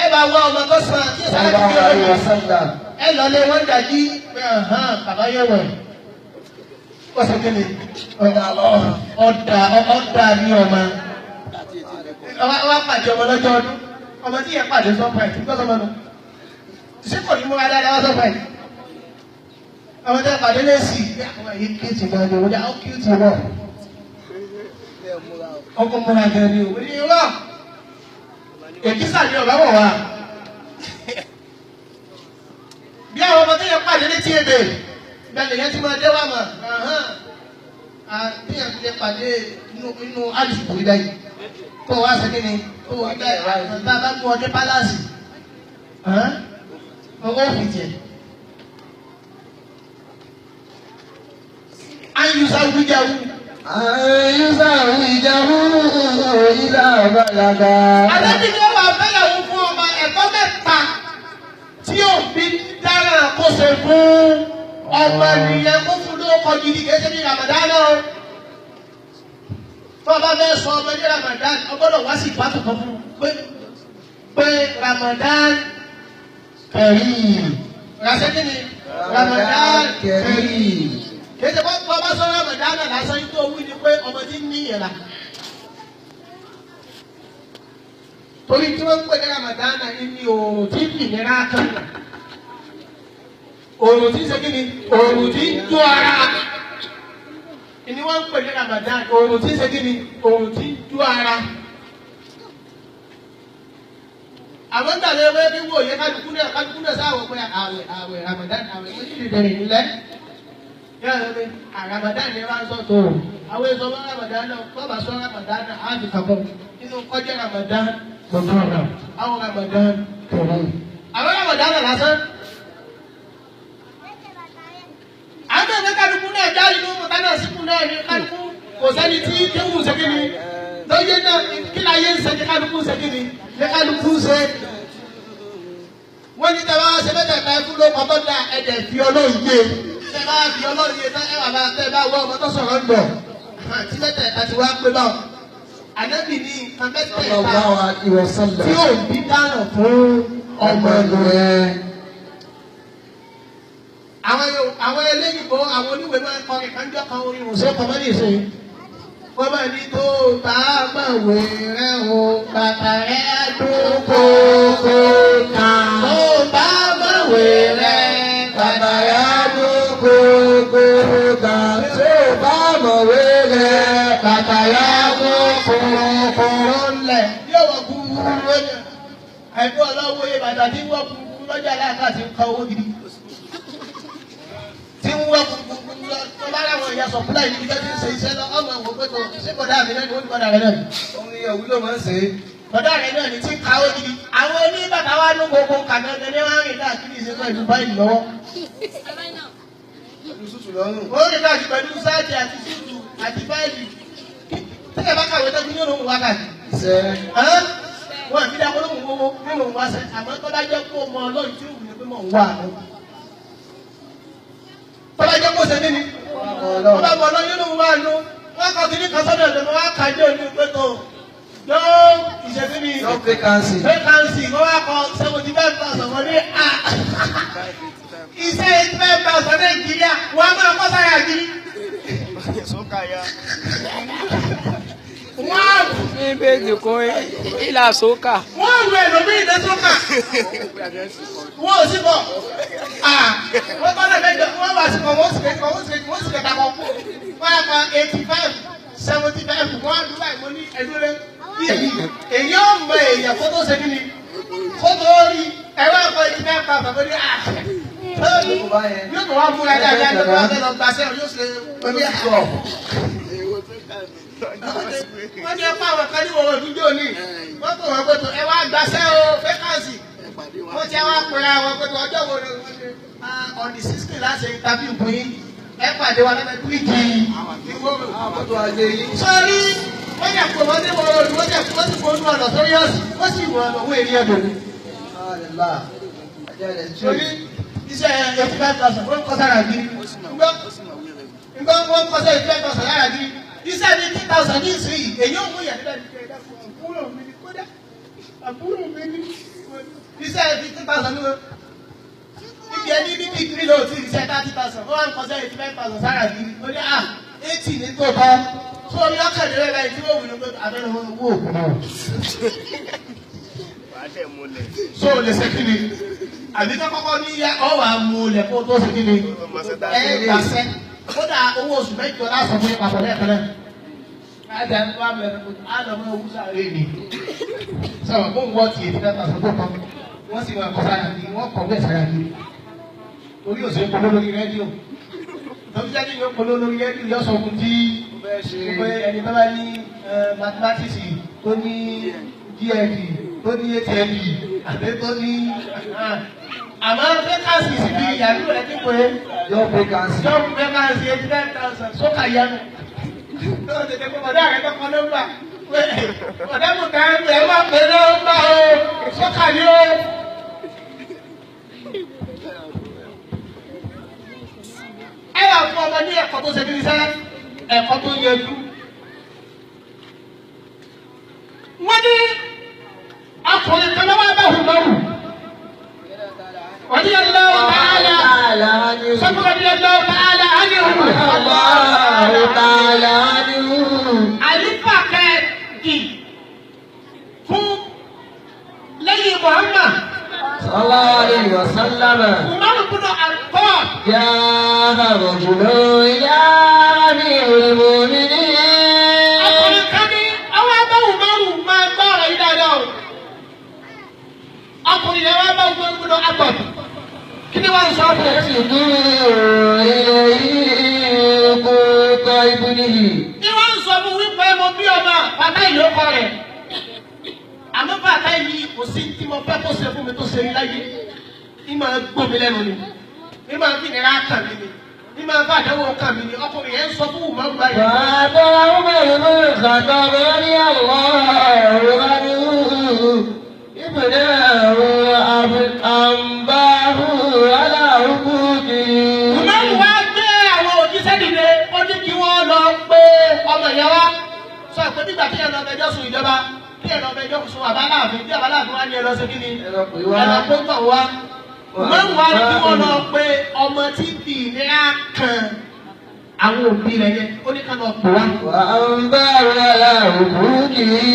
Ẹ bá wá ọmọ tó sàn tí ìsá صلى láti الله fi عليه ọmọ. وسلم. Ẹ lọ lé wọn dàjí pé hàn bàbá yóò wẹ̀. Ó sọ kí ni? Ọ̀dà ọ̀dà ní ọmọ. Ọba pàdé ọmọ lọ́jọ́ ọdún. Ọmọ tí yẹn pàdé sọ́pàì tí gbọ́dọ̀ mọ́nu. Ṣé kò ní múra dáadáa wá sọ́pàì? Ọmọ tí yẹn pàdé lẹ́sì. Àwọn èyí kíìtì gan ni òun ní àwọn kíìtì wọ̀. Ọkọ̀ múra gan ni òun ní irọ́. Èkísà ni ọ̀bá wọ̀ wá. Bí àwọn ọmọ tí yẹn pàdé létí ebè, bẹ́ẹ̀ lèyẹn ti máa dé wá mọ̀. Bí yẹn ti lè pàdé inú alùpùpù rí báyìí. Kó o wá sọ kí ni? Kó o wá bẹ́ẹ̀ bá bá mú ọdẹ pálásì. Ó fi jẹ. Ayùsá wíjàwú. أن يزوجه إذا بلغ. Àdébìnrin wà fẹ́yàwó fún ọmọ ẹ̀kọ́ mẹ́ta tí òbí dára kó ṣe fún ọmọ nìyẹn kó fún lóko gidi kìí ṣe ní Ramadan náà. Tó o bá fẹ́ sọ ọmọ ní Ramadan, o gbọ́dọ̀ wá sí ìbátan kan fún un pé pé Ramadan Kareem. Ràṣẹ́ kí ni? Ramadan Kareem. Kìí ṣe kó o bá sọ Ramadan náà lásán yìí tó wí ni pé ọmọ tí ń ní ìyẹn la. Torí tí wọ́n ń pè ní Ramadan náà ní oòrùn tí ń fìnira kan nà. Oòrùn tí ń ṣe kí ni? Oòrùn tí ń jó ara. Ìní wọ́n ń pè ní Ramadan. Oòrùn tí ń ṣe kí ni? Oòrùn tí ń jó ara. Àwọn ń tàbí ewé bí wò yẹ kálukú náà kálukú náà sáwọ̀ pé àwẹ̀ àwẹ̀ Ramadan àwẹ̀ tó yìí dẹ̀rẹ̀ nílẹ̀. Yàrá mi Ramadan ni wọ́n sọ tó. Àwọn èso wọn Ramadan náà bọ́ọ̀bà sọ Ramadan náà á fi kàkọ́ nínú kọjá Ramadan gbọ̀ngàn àwọn Ramadan kẹrẹ. Àwọn Ramadan náà lásán. Àwọn ẹgbẹ́ kálukú náà já inú mọ̀tá náà síkú náà ní kálukú kò sẹ́ni tí kéwù ṣe kí ni. Lóye náà kí ni ayé ń ṣe ní kálukú ṣe kí ni ní kálukú ṣe. Wọ́n ní tẹ́wọ́ ṣe mẹ́tẹ̀ẹ̀ta ẹkú ló kọ́ tó da ẹ̀jẹ̀ fi Ọlọ́run yé. Tẹ́ bá fi Ọlọ́run yé tán ẹ wà bá tẹ́ bá wọ ọmọ tó sọ̀rọ̀ ń bọ̀. Tí mẹ́tẹ̀ẹ̀ta ti wá pé báwọn. Ànábì ní nǹkan صلى mẹ́tẹ̀ẹ̀ta الله عليه وسلم. tí ò bí dáná fún ọmọ rẹ̀. Àwọn eléyìnbó àwọn oníwèé máa ń kọrin kan jọ kan orin òṣèré kan mọ́ ní ìsìn. Wọ́n máa ní tó bá mọ̀wé rẹ̀ o, bàbá rẹ̀ dún kókó kan. Tó bá mọ̀wé rẹ̀, Bàbá yá dún kókó kan tó bá mọ̀wé rẹ̀. Bàbá yá dún kókó ńlẹ̀. Yóò wọ kúrú lọ́jà. Àìkú ọlọ́wọ́ yẹ bàtà tí ń wọ́ kúrú lọ́jà láàkà tí ń kọ owó gidi. Tí ń wọ́ kúrú lọ tó bá láwọn ìyá sọ̀kúlà yìí níbi tó ti ń ṣe iṣẹ́ lọ, ọmọ òwò pé kò ṣé bọ̀dá mi náà ni wọ́n ní bọ̀dá rẹ̀ náà ni. Òun ni òwú ló máa ń ṣe é. Bọ̀dá rẹ̀ náà ni tí ń kawó gidi. Àwọn oníbàtà wa nú gbogbo kàgẹ́gẹ́ ní wọ́n á rìn káàkiri ìṣe pẹ̀lú báyìí lọ́wọ́. Pẹ̀lú sútù lọ́rùn. Ó rìn káàkiri pẹ̀lú sáàtì àti súùtù àti báyìí. Tí ẹ bá kàwé tó kí ní òun wákàtí. Iṣẹ́. Wọ́n àti dákọ́ lóhùn owó nínú wá sẹ́ àmọ́ tó bá jẹ́ kó mọ Ọlọ́run tí òun ní pé mọ̀ ń wà lọ. Tó bá jẹ́ kó ṣe nínú. Tó bá mọ Ọlọ́run yóò lóhùn wá lọ. Wọ́n kọ́ kí ní kan sọ́dọ̀ ẹ̀dọ̀ wọ́n á kájọ́ ní pé tó yóò ìṣẹ́bí mi. No vacancy. Vacancy wọ́n wá kọ 75,000 wọ́n ní à. Iṣẹ́ 85,000 Nàìjíríà wọ́n á máa kọ́ sára àgírí. Wọ́n Ní bẹ́ẹ̀dì kún ìlà sókà. Wọ́n rú ẹlòmíì dé sókà. Wọ́n ò sí bọ̀. Wọ́n bá náà mẹ́jọ, wọ́n wá sí bọ̀, wọ́n sì kẹ́kọ̀ọ́, wọ́n sì kẹ́kọ̀ọ́, wọ́n sì kẹta kọ́. Wọ́n á pa 85, 75, wọ́n á dúró báyìí, mo ní ẹdúró lé. Èyí ò mọ èèyàn kó tó ṣe kí ni? Kó tó rí ẹ̀rọ ẹ̀kọ́ 85,000, mo ní à. Yóò tó wá múra dáadáa ní ọdún abẹ́ lọ gbaṣẹ́ yóò ṣe oní à. Wọ́n ní ẹ̀pá àwọn kan ní wọ́n òdújọ́ ní. Wọ́n kò wọ́n pé tó ẹ wá gbaṣẹ́ o, fẹ́kànsì. Wọ́n ti wá pera wọn pé tó ọjọ́ wo ni wọ́n ṣe. On the 16 láti interview fún yín. Ẹ pàdé wa lábẹ́ bíríìjì ìwó. Sọ́rí wọ́n yẹ kó wọ́n ní wọ́n rọrùn wọ́n yẹ kó wọ́n sì fọ́nú ọ̀nà sórí ọ̀sìn wọ́n sì wọ́n owó èrè ẹ̀dùn. Torí iṣẹ́ 85,000 wọ́n kọ́ sára gírí. Ngbọ́n wọ́n kọ́ sára 85,000 lára gírí. Iṣẹ́ ní 2,000 ní ìsinyìí èyí ò mú ìyà níbẹ̀ ní kẹ́ẹ̀dá fún àbúrò mi ní kódà àbúrò mi ní iṣẹ́ 15,000 ní wọn. Ibi ẹni ní dìgírì ló ti iṣẹ́ 30,000 wọ́n wá ń kọ́ sára 85,000 sára gírí. Ó ní à 80 ní tó kọ́. Sórí ọkàn rẹ̀ báyìí tí wọ́n wù ní pé abẹ́rẹ́ wọn wó òkú náà. So lè ṣe kí ni? Àbí ká kọ́kọ́ ní yá ọ wà mú lẹ̀ kó tó ṣe kí ni? Ẹ gbàṣẹ́. Kódà owó oṣù mẹ́jọ lásán fún yín papọ̀ lẹ́ẹ̀kan náà. Láti àná wà mẹ́rin kó á lọ mọ́ owó sáré ni. Sọ̀rọ̀ kó ń wọ́ tiẹ̀ ní mẹ́ta sọ́kó kan. Wọ́n sì wọ́n kọ́ sára kiri, wọ́n kọ̀ bẹ́ẹ̀ sára kiri. Orí òṣèré polówó lórí rédíò. Tọ́jú jáde yóò polówó lórí rédíò yóò sọ fún tí pé ẹni tó bá ní mathematics tó ní GND tó ní HND àbí tó ní àmọ́ vacancy sì bí ìyàlú rẹ̀ ti pé Job vacancy. Job vacancy 85,000 sókà yanu. Tó tètè pé bọ̀dá rẹ̀ tọkọ nọ́mbà bọ̀dá mú ká ẹ má pè nọ́mbà o sókà ni o. Ẹ wà fún ọmọ ní ẹ̀kọ́ tó ṣe kí ni sẹ́ ẹ̀kọ́ tó yẹjú. Wọ́n ní ọkùnrin kan lọ́wọ́ bá Umaru. Radiyallahu ta'ala. Sọ́kùn radiyallahu ta'ala anhu. Allahu ta'ala anhu. Àlífà kẹ́ẹ̀kì fún lẹ́yìn Muhammad. Sallallahu alayhi wa sallam. Umaru bin al-Khattab. Jaa rajulun ila amiril mu'minin. Ọkùnrin kan ní ọwọ́ bá Umaru máa gbọ́ ọ̀rọ̀ yìí dáadáa o. Ọkùnrin yẹn wá bá Umaru bin al-Khattab. Kí ni wọ́n sọ fún un? Ní wọ́n sọ fún wípé mo bí ọmọ bàtà ìlú ọkọ rẹ̀. Àmọ́ bàtà yìí kò sí tí mo fẹ́ kó ṣe fún mi tó ṣe rí láyé. Ní máa gbó mi lẹ́nu ni. Ní máa fi ìnira kàn mí ni. Ní máa bá àdánwò kàn mí ni. Ọkùnrin yẹn ń sọ fún Umaru báyìí. Bàbá Umar ibn Khattab radiyallahu anhu ibnahu anbahu ala huquqihi. Umaru wá gbé àwọn òjíṣẹ́ dìde, ó ní kí wọ́n lọ pé ọmọ ìyá wa. Sọ pé nígbà tí ẹ̀rọ ọbẹ̀jọ́ sùn ìjọba, kí ẹ̀rọ ọbẹ̀jọ́ sùn bàbá láàfin, tí bàbá láàfin wá ní ẹ lọ sí kí ni? Ẹ lọ pè wá. Ẹ lọ pé tọ̀ wá. Umaru wá ní kí wọ́n lọ pé ọmọ tí ń fi ìnira kan àwọn òbí rẹ̀ yẹn, ó ní ká lọ pè wá. Wa anbahu ala huquqihi.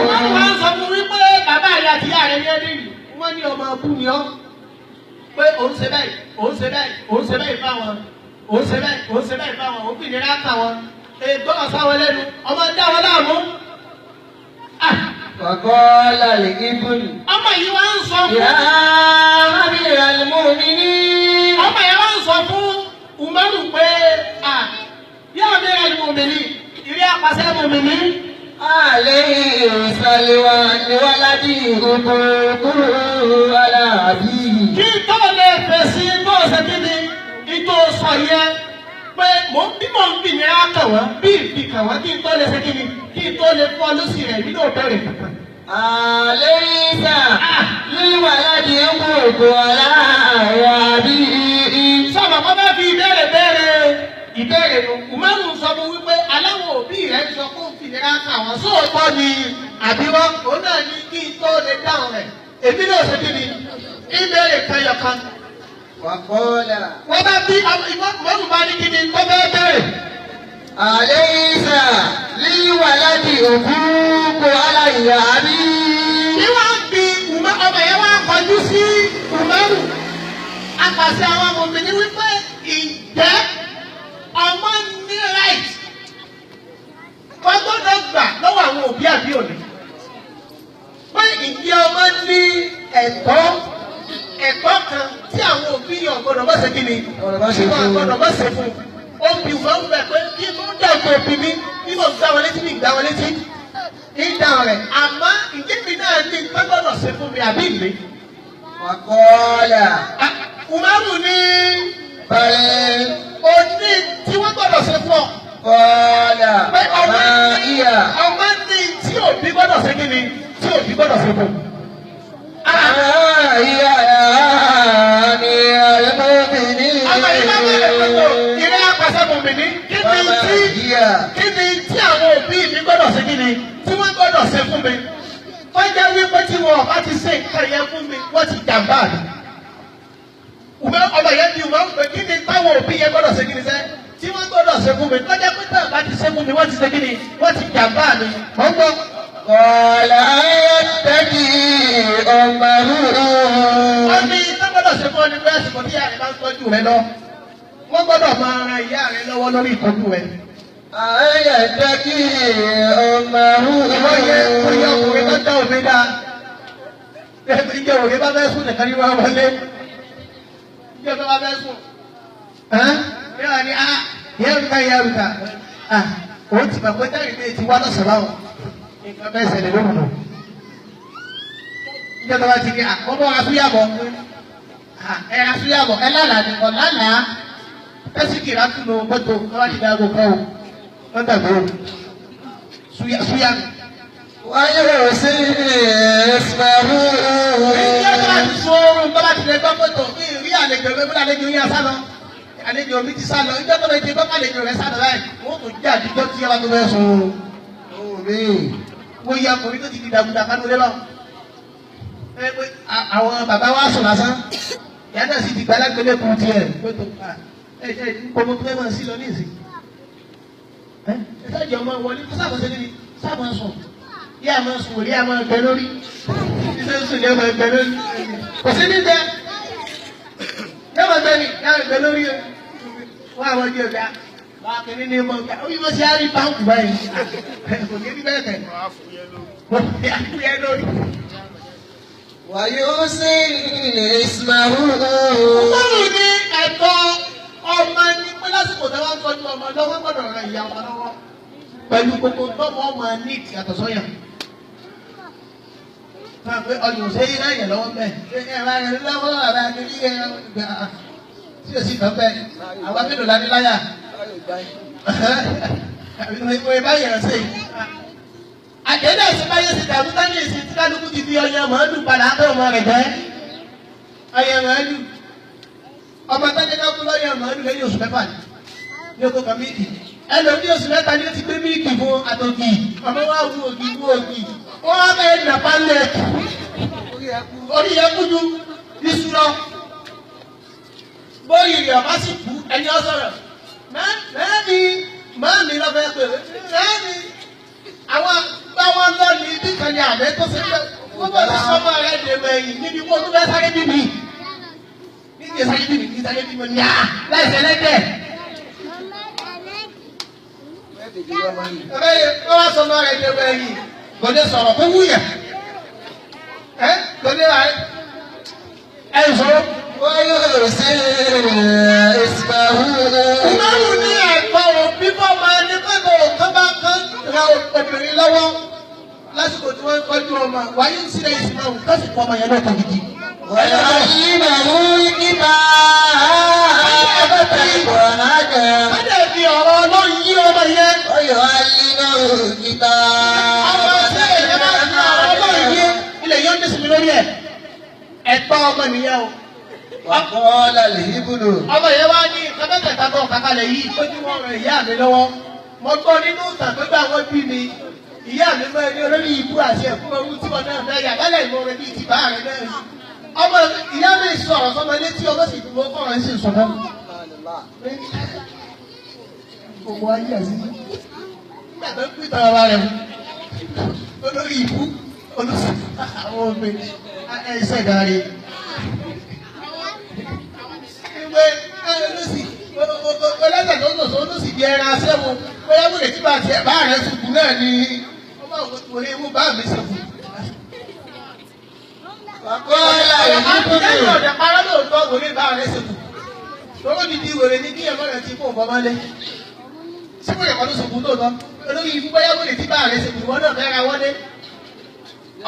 Umaru wá ń sọ fún wípé bàbá rẹ̀ àti ìyá rẹ̀ ní ẹbí yìí, wọ́n ní ọmọ ọkú ni ọ́. Pé òun ṣe báyìí, òun ṣe báyìí, òun ṣe báyìí fáwọn, òun ṣe báyìí, òun ṣe báyìí fáwọn, òun fìnira kà wọn. Ègbọ́n sáwọn lẹ́nu, ọmọ ń dá wọn láàmú. Faqala al-ibn. Ọmọ yìí wá ń sọ fún. Ya amiral mu'minin. Ọmọ yìí wá ń sọ fún Umaru pé ya amiral mu'minin, ìrí apàṣẹ mu'minin. Alayhi salwa liwaladi huququ ala abihi. Kí tó lè fèsì tó ṣe kí ni ìtò sọ yẹn pé mò ń bí mò ń bì ní akàn wọ́n bí ìbí kàn wọ́n kí n tó lè ṣe kí ni kí n tó lè fọ́ lọ́sì rẹ̀ nínú òbẹ̀rẹ̀ kankan. Alaysa liwaladi huququ ala abihi. Sọ̀rọ̀ kọ́ bá fi ìbéèrè béèrè ìbéèrè nù. Umaru sọ fún wípé aláwọ̀ òbí rẹ̀ sọ fún fìlera kà wọ́n sóòótọ́ ni àbí wọ́n òun náà ní kí n tó lè dáhùn rẹ̀. Èmi náà ṣe kí ni ìbéèrè kan yọ kan. Waqala. Wọ́n bá bí Umaru bá ní kí ni tó bẹ́ẹ̀ bẹ̀rẹ̀. أليس للولد حقوق على أبي؟ Kí wọ́n bi ọmọ yẹn wá kọjú sí Umaru. Apàṣẹ àwọn ọmọ mi ní wípé ìjẹ́ ọmọ ní right. Wọ́n gbọ́dọ̀ gbà lọ́wọ́ àwọn òbí àbí òní. Pé ìjẹ́ ọmọ ní ẹ̀tọ́ ẹ̀tọ́ kan tí àwọn òbí yẹn gbọ́dọ̀ bá ṣe kí ni? Gbọ́dọ̀ bá ṣe fún un. Gbọ́dọ̀ bá ṣe fún un. Ó bi wọ́n bẹ̀ pé kí ló ń dàgbò òbí mi bí mo gbá wọn létí mi gbá wọn létí. Ìdá rẹ̀ àmọ́ ìjẹ́ mi náà ní pé gbọ́dọ̀ ṣe fún mi àbí ìlé. وقال Umaru ní بل òní tí wọ́n gbọ́dọ̀ ṣe fún ọ. قال Pé ọmọ ما ní هي؟ ọmọ ní tí òbí gbọ́dọ̀ ṣe kí ni tí òbí gbọ́dọ̀ ṣe fún. ما هي يا أمير المؤمنين؟ Ọmọ yìí bá bẹ̀rẹ̀ pẹ̀lú ìrẹ́ apàṣẹ mùmìnì kí ni وما tí هي؟ kí ni tí àwọn òbí mi gbọ́dọ̀ ṣe kí ni tí wọ́n gbọ́dọ̀ ṣe fún mi. Wọ́n jẹ́ wípé tí wọn ò bá ti ṣe nǹkan yẹn fún mi wọ́n ti jàǹbá mi. Ọmọ yẹn bí wọ́n pè kí ni táwọn òbí yẹn gbọ́dọ̀ ṣe kí ni sẹ́ tí wọ́n gbọ́dọ̀ ṣe fún mi lọ́jọ́ pé táwọn bá ti ṣe fún mi wọ́n ti ṣe kí ni wọ́n ti jàǹbá mi. Mọ̀ ń gbọ́. قال أيتقي أمه. Wọ́n ní tó gbọ́dọ̀ ṣe fún ọ ní pé àsìkò tí ìyá rẹ̀ bá ń tọ́jú rẹ lọ. Wọ́n gbọ́dọ̀ máa ran ìyá rẹ lọ́wọ́ lórí ìtọ́jú rẹ. أيتقي أمه. Ìwọ yẹ kó yẹ ọkùnrin tó dá òbí dá. Ìjọ òkè bá fẹ́ sùn nìkan ní wọ́n wọlé. Ìjọ tó bá fẹ́ sùn. Yóò ní a yẹ́rùká yẹ́rùká. Òun ti mọ̀ pé táyì bíi ti wá lọ́sàn-án báwọn. Nǹkan bẹ́ẹ̀ ṣẹlẹ̀ lóhùn nù. Ìjọ tó bá ti ní àkọ́bọ̀ asúyàbọ̀. Ẹ asúyàbọ̀ ẹ lálàá ni kò lálàá. Tẹ́síkì látúnú mọ́tò wọ́n ti dáàbò kọ́ o. Wọ́n gbàgbé o. Súyà súyà mi. ويرسل اسمه. Ìjọba bá ti sọ oorun bá ti lè gbọ́ pẹ̀tọ̀ ní ìrí àlejò mi bí àlejò yín sá lọ. Àlejò mi ti sá lọ. Ìjọba tó lè ti gbọ́ àlejò rẹ̀ sá lọ láì. Wọ́n tún jẹ́ àdúgbò tí ọba tó fẹ́ sùn. Mo yẹ ọkùnrin tó ti di dàgùdà kánú lé lọ. Ẹ pé àwọn bàbá wa sùn lásán. Ìyá náà sì ti gbá lágbélé kun tiẹ̀. Pẹ̀tọ̀ ẹ ẹ kọ́mọ tó fẹ́ máa sí lọ ní ìsìn. Ẹ ẹ sáàjì ọmọ wọlé tó sábà ṣe níbi sábà sùn. Yá máa sùn òrí àmọ́ ẹgbẹ́ lórí. Iṣẹ́ ń sùn ní ọmọ ẹgbẹ́ lórí. Kò sí ní jẹ. Yá máa gbẹ ni yá máa gbẹ lórí o. Wọ́n àwọn ọjọ́ ìgbà. Wọ́n á kiri ní ọmọ ìgbà. Ó yí wọ́n ṣe á rí báńkì báyìí. Kò ní rí bẹ́ẹ̀ tẹ̀. Kò ní àfúyẹ́ lórí. ويرسل اسمه. Umaru ní ẹ̀tọ́ ọmọ ní pé lásìkò tí wọ́n ń tọ́jú ọmọ lọ́wọ́ gbọ́dọ̀ ràn ìyá ọmọ lọ́wọ́. Pẹ̀lú gbogbo tọ́mọ ọmọ ní ìyàtọ̀ sọ́yà. Máa pé ọyàn ṣe é láyè lọ́wọ́ bẹ́ẹ̀. Ṣé ẹ bá rẹ lọ́wọ́ àbá ní ẹ gbà tí o sì tán bẹ́ẹ̀? Àwa mélòó la ní láyà? Ìwé báyìí rẹ̀ ṣe. Àdéhùn ẹ̀sìn báyìí ṣe dàrú tání ìsìn tí kálukú ti fi ọyàn màálù padà á bẹ́ ọmọ rẹ̀ jẹ́. Ọyàn màálù. Ọmọ tẹ́lẹ̀ ká kú lọ́yàn màálù lẹ́yìn oṣù mẹ́fà ni. Ní oko kan mílíkì. Ẹlòmí oṣù mẹ́ta ni ó ti gbé mílíkì fún àtòkì. Ọmọ wa wú ògì wú ògì. Wọ́n á fẹ́ nàpa lẹ̀. Orí yẹn kú ju iṣu lọ. Bóyì rẹ̀ ọba sì kú ẹni ọ sọ̀rọ̀. Mẹ́ẹ̀mí màmí lọ fẹ́ pè é. Mẹ́ẹ̀mí àwọn báwọn lọ ní ibi kan ní àbẹ́ tó ṣe pé gbogbo ti sọmọ rẹ̀ dèmọ̀ ẹ̀yìn níbi kó tó fẹ́ sáré bíbí. Níbi sáré bíbí ní sáré bíbí ní à láì sẹ́lẹ̀dẹ̀. Ẹ̀fẹ́ wọ́n wá sọmọ rẹ̀ dèmọ̀ ẹ̀yìn kò lè sọ̀rọ̀ kó wúyà. Ẹ kò lè rà ẹ̀ sọ̀rọ̀. ويرسل اسمه. Umaru ní ẹ̀kọ́ òbí bọ́ máa ní pẹ́kọ̀ tó bá kán ra obìnrin lọ́wọ́ lásìkò tí wọ́n ń kọjú ọmọ wáyé ń sílẹ̀ ìsìn máa wù kásìkò ọmọ yẹn náà tó gidi. ويعلمه الكتابة والحكمة. Wọ́n dẹ̀ fi ọ̀rọ̀ Ọlọ́run yí ọmọ yẹn. ويعلمه Ọmọ tí èyí bá fi ọ̀rọ̀ Ọlọ́run yí ilẹ̀ yóò ní sinmi lórí ẹ̀. Ẹ̀tọ́ ọmọ nìyẹn o. وقال الهبل. Ọmọ yẹn wá ní nǹkan mẹ́tẹ̀ẹ̀ta tó kàkálẹ̀ yìí ó ní wọ́n ràn ìyá mi lọ́wọ́. Mo gbọ́ nínú ìtàn pé bá wọn bí mi. Ìyá mi mọ ẹni olórí ibú àti ẹ̀kú ọrú tí wọn náà fẹ́ yà bálẹ̀ ìmọ̀ rẹ bíi ti bá rẹ náà rí. Ọmọ ìyá mi sọ̀rọ̀ sọmọ létí ọmọ sì dúró kọ̀ọ̀rọ̀ sì sọ̀rọ̀. Gbogbo ayé ẹ̀ sí. Nígbà tó ń pín tàn ara rẹ̀ olórí ibú olùsọ àwọn ọmọ ẹsẹ̀ gàrí. Ìwé olùsì ọlọ́sẹ̀ tó ń sọ̀sọ̀ olùsì di ẹran aṣẹ́wó bóyá wúlò tí bá tiẹ̀ bá rẹ̀ sùkú náà ni ọmọ òwe ewu bá mi sùkú. Wàkọ́lá Lẹ́yìn ìbùnú. ọ̀dẹ̀ parọ́ lóòótọ́ wòlé bá rẹ̀ sùkú. Lọ́wọ́ dídí wèrè ní kí ẹ̀kọ́ rẹ̀ ti kó nǹkan mọ́lé. Sípò ẹ̀kọ́ ló sùkú lóòótọ́. Olórí ibú bóyá wúlò tí bá rẹ̀ sùkú ìwọ náà fẹ́ ra wọlé.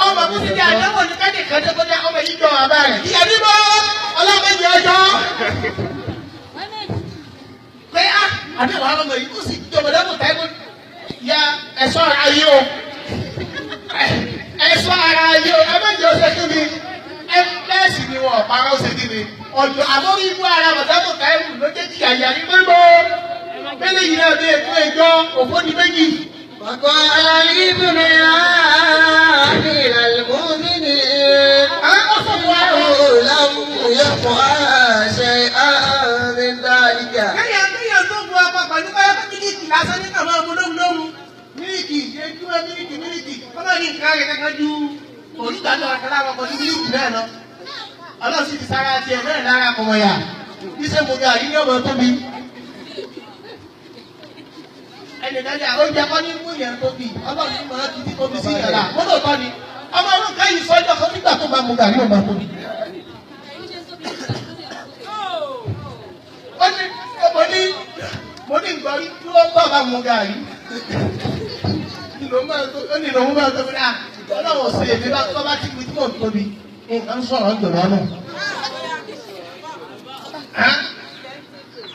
Ọmọ kó ti di àdánwò ní káàdì kan tó kọjá ọmọ yìí jọ bàbá rẹ̀. Ìyá bíbọ́ ọlọ́mọdé ọjọ́. Pé á àbí wàá lọ́mọ yìí ó sì jọmọ lẹ́mú táìmù ya ẹ̀ṣọ́ ara yìí o. Ẹ̀ṣọ́ ara yìí o. Ẹ má jẹ́ ọṣẹ kí ni ẹ bẹ́ẹ̀ sì ni wọn ọ̀pára ó ṣe kí ni. Ọ̀dọ̀ àmórí ibú ara mọ̀tàmù táìmù ló jẹ́ kí àyà ní gbogbo. Bẹ́lẹ̀ yìí náà bí èkó ẹjọ́ òfó ni méjì. وقال ابن أمير المؤمنين Àwọn ọ̀sán fún wa إنه لم يفعل شيئا من ذلك. Kéèyàn kéèyàn tó bu apá pẹ̀lú báyọ̀ pé mílíkì lásán ní kàmá ọmọ lóhùn lóhùn. Mílíkì ejúmọ́ mílíkì mílíkì. Kọ́mọ ní nǹkan rẹ̀ kankan ju olùgbàdàn àkàlà àwọn ọkọ̀ ní mílíkì náà lọ. Ọlọ́run sì ti sára tiẹ̀ náà lára kọ̀mọ̀yà. Bí ṣe mo gàrí ní ọmọ tóbi. Ẹnì kan ní oúnjẹ kọ́ ní mú yẹn tóbi. Ọlọ́run ní màá ti tóbi sí ìyàrá. Mọ́tò tọ́ ni. Ọmọ ọdún kẹ́yìn sọ́jọ́ kan nígbà tó bá mu gàrí ọmọ tóbi. Ó ní mo ní mo ní gbọ́rí tí wọ́n bá bá mu gàrí. Ìlò máa tó ó ní ìlò máa tó fi dáa. Ọlọ́run ṣe èmi bá tó bá ti fi tí mò ń tóbi. Nǹkan sọ̀rọ̀ ń dòrò ọ̀nà.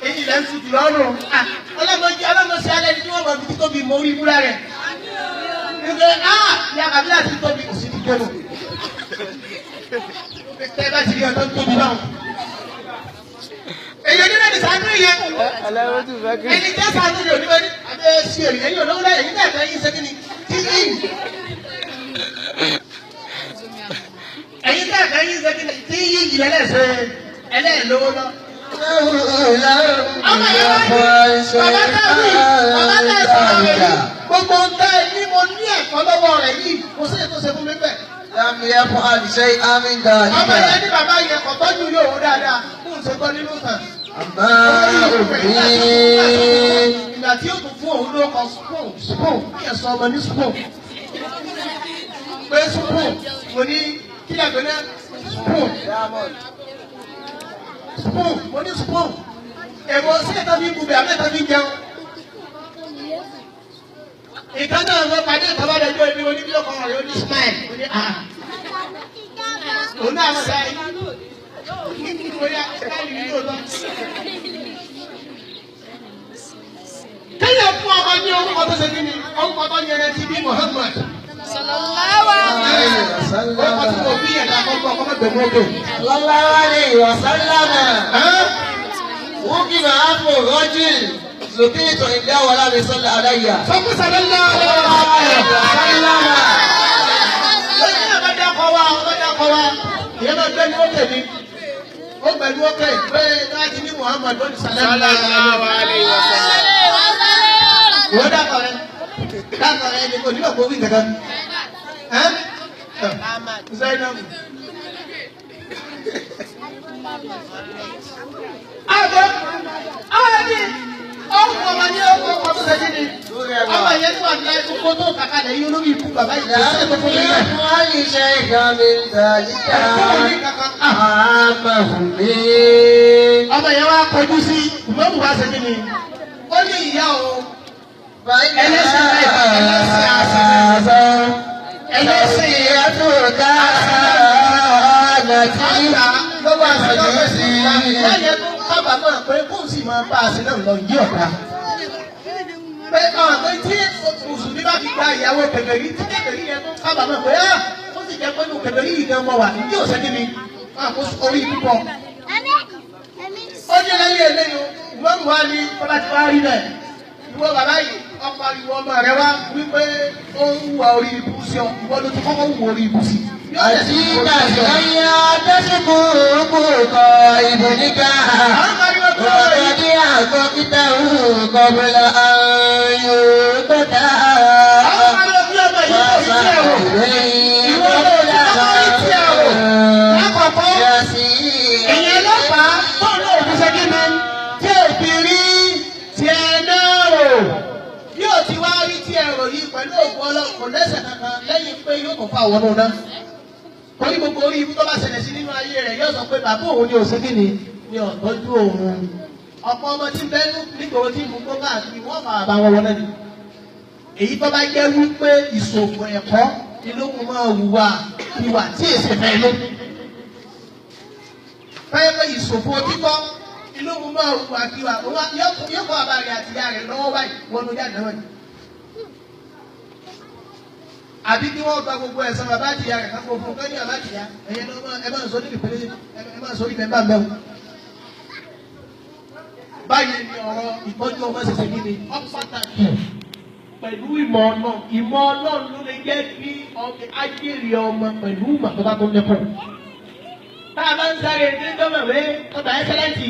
Èyí lẹ́ ń tutù lọ́rùn. Ọlọ́mọdé ọlọ́mọṣẹ́ alẹ́ ni wọ́n mọ̀ fi títóbi mọ orí ibúra rẹ̀. Nígbà á ìyá kàbílà ti tóbi kò sí ti gbẹ́nu. Tẹ́ bá ti rí ọ̀tọ́ tóbi náà. Èyí onílẹ̀ ní sàánú yẹn. Aláwọ̀dù fẹ́ kí. Ẹni tẹ́ sàánú yẹn oníwẹ̀ ní abẹ́ sí èrè. Ẹ̀yin olówó láyé ẹ̀yin náà fẹ́ yín ṣe kí ni? Títí. Ẹ̀yin náà fẹ́ yín ṣe kí ni? Tí yí ìjìnlẹ̀ ẹlẹ́sẹ̀ ẹlẹ́ẹ̀lówó lọ. إنه لم Ọmọ yẹn wá ní يفعل bàbá شيئا táwí bàbá من tẹ̀ sọ̀rọ̀ rẹ̀ yìí. ذلك. Gbogbo ń tẹ́ ẹ ní mo ní ẹ̀kọ́ lọ́wọ́ rẹ̀ yìí. Kò sí ètò ṣe fún mi bẹ́ẹ̀. لم يفعل شيئا من Ọmọ yẹn ذلك. ní bàbá yẹn kò tọ́jú ilé òun dáadáa. Kó n ṣe gbọ́ nínú ìtàn. أما أمي Ìgbà tí ó tún fún òun ló kọ spoon spoon kí ẹ sọ ọmọ ní spoon. Pé spoon mo ní kí lè gbé ní spoon spoon mo ní spoon. Èwo sí ẹ̀ta fi ń bubẹ̀ àbẹ́ ẹ̀ta fi ń jẹun. Ìkan náà wọ́n pàdé ìtọ́ba lẹ́jọ́ ibi oníbí ọkọ rẹ̀ ó ní smile ó ní ah. Òun náà wọ́n sáré. Bóyá smile yìí ló lọ. Kéèyàn fún ọmọ ní orúkọ tó ṣe kí ni orúkọ tó yẹrẹ ti bí Muhammad. Sallallahu عليه Orúkọ tí mo وسلم. bí ẹ̀dá àkọ́kọ́ ọkọ mẹ́gbẹ̀ẹ́ mọ́tò. صلى الله عليه وسلم. وقف أنف الرجل لقيت عنده ولم يصل علي. Sọ́kù sàlẹ́lá صلى الله عليه وسلم. Lẹ́yìn náà bá dákọ̀ wá, bá dákọ̀ wá, ìyẹn máa gbẹ́nu ókè ni. Ó gbẹ́nu ókè pé láti ní Muhammad ó ní sàlẹ́lá. Ìwọ dákọ̀ rẹ, dákọ̀ rẹ ni kò nílò kó wí kankan. Ẹ́ Zainab. Àbẹ̀ àwọn ẹbí ọkọ̀ ọmọ ní ọkọ̀ ọkọ̀ tó ṣe kí ni? Ọmọ yẹn tó wà ní ẹkú kó tó kàkà lẹ́yìn olórí ikú bàbá yìí kò sí ètò fún mi bẹ́ẹ̀. يفعل شيئا من ذلك. أما أمي Ọmọ yẹn wá kọjú sí ìmọ̀mù wá ṣe kí ni? Ó ní ìyá o, ẹlẹ́sìn ẹlẹ́sìn àgbà lọ́wọ́ àṣẹ lọ́wọ́ sí i. Wọ́n yẹ kó kábàámọ̀ pé kó sì máa bá àṣẹ náà lọ yí ọ̀dà. Pé ọ̀hún pé tí Mùsùlùmí bá fi gba ìyàwó kèfèrí tí kèfèrí yẹn tó kábàámọ̀ pé á ó sì jẹ́ pé inú kèfèrí yìí gan mọ̀ wà ní òṣè kí ni? Àkóso orí púpọ̀. Ó ní lẹ́yìn eléyìí ìmọ̀mù wa ní bọ́lá ti wá rí bẹ́ẹ̀. Ìwọ bàbá yìí ọkọ ìwọ ọmọ rẹ wá wípé ó ń wà orí ibú sí ọ ìwọ ló ti kọ́kọ́ wù orí ibú sí. Yóò dẹ̀ sí orí ibú sí ọ. Àwọn pariwo pé ọmọ yìí. وقد أعطيته قبل أن يؤتى Àwọn pariwo pé ọmọ yìí kò rí tiẹ̀ rò. Ìwọ ló ti kọ́kọ́ rí tiẹ̀ rò. Lákọ̀ọ́kọ́, ìyẹn ló fà á tóun náà fi ṣe kí ni tí ò fi rí tiẹ̀ náà rò. Bí ò ti wá rí tiẹ̀ rò yìí pẹ̀lú ògùn Ọlọ́run kò lẹ́sẹ̀ kankan lẹ́yìn pé yóò tó fa àwọn náà. Torí gbogbo orí ibú tó bá ṣẹlẹ̀ sí nínú ayé rẹ̀ yóò sọ pé bàbá òun ni òṣè kí ni ni ọ̀tọ́jú òun. Ọ̀pọ̀ ọmọ tí bẹ́ẹ̀ nígboro tí mú kó káàkiri wọ́n máa bá wọn wọlé ni. Èyí tó bá jẹ́ wípé ìṣòfò ẹ̀kọ́ ni ló mú máa hùwà ìwà tí èsì fẹ́ lé. Fẹ́ẹ́ pé ìṣòfò kíkọ́ ni ló mú máa hùwà kíwà yóò kọ́ bàbá rẹ̀ àti ìyá rẹ̀ lọ́wọ́ báyìí wọnú jáde náà ni. Àbí kí wọ́n gba gbogbo ẹ̀san bàbá àti ìyá rẹ̀ kápò fún kẹ́ni bàbá àti ìyá ẹ̀yẹ náà ẹ máa sọ níbi pẹ̀lẹ́ ẹ máa sọ níbi ẹ̀ bá mẹ́wò. Báyìí ni ọ̀rọ̀ ìtọ́jú ọmọ ṣẹ̀ṣẹ̀ kí ni ó pàtàkì pẹ̀lú ìmọ̀ ọlọ́run. Ìmọ̀ ọlọ́run ló lè jẹ́ kí ọmọ ajẹ́rìí ọmọ pẹ̀lú ìmọ̀ tó bá tó lẹ́kọ̀ọ́. Tá a bá ń sáré ní gbọ́mọ̀wé ọgbà ẹ́sẹ́lẹ́ǹtì.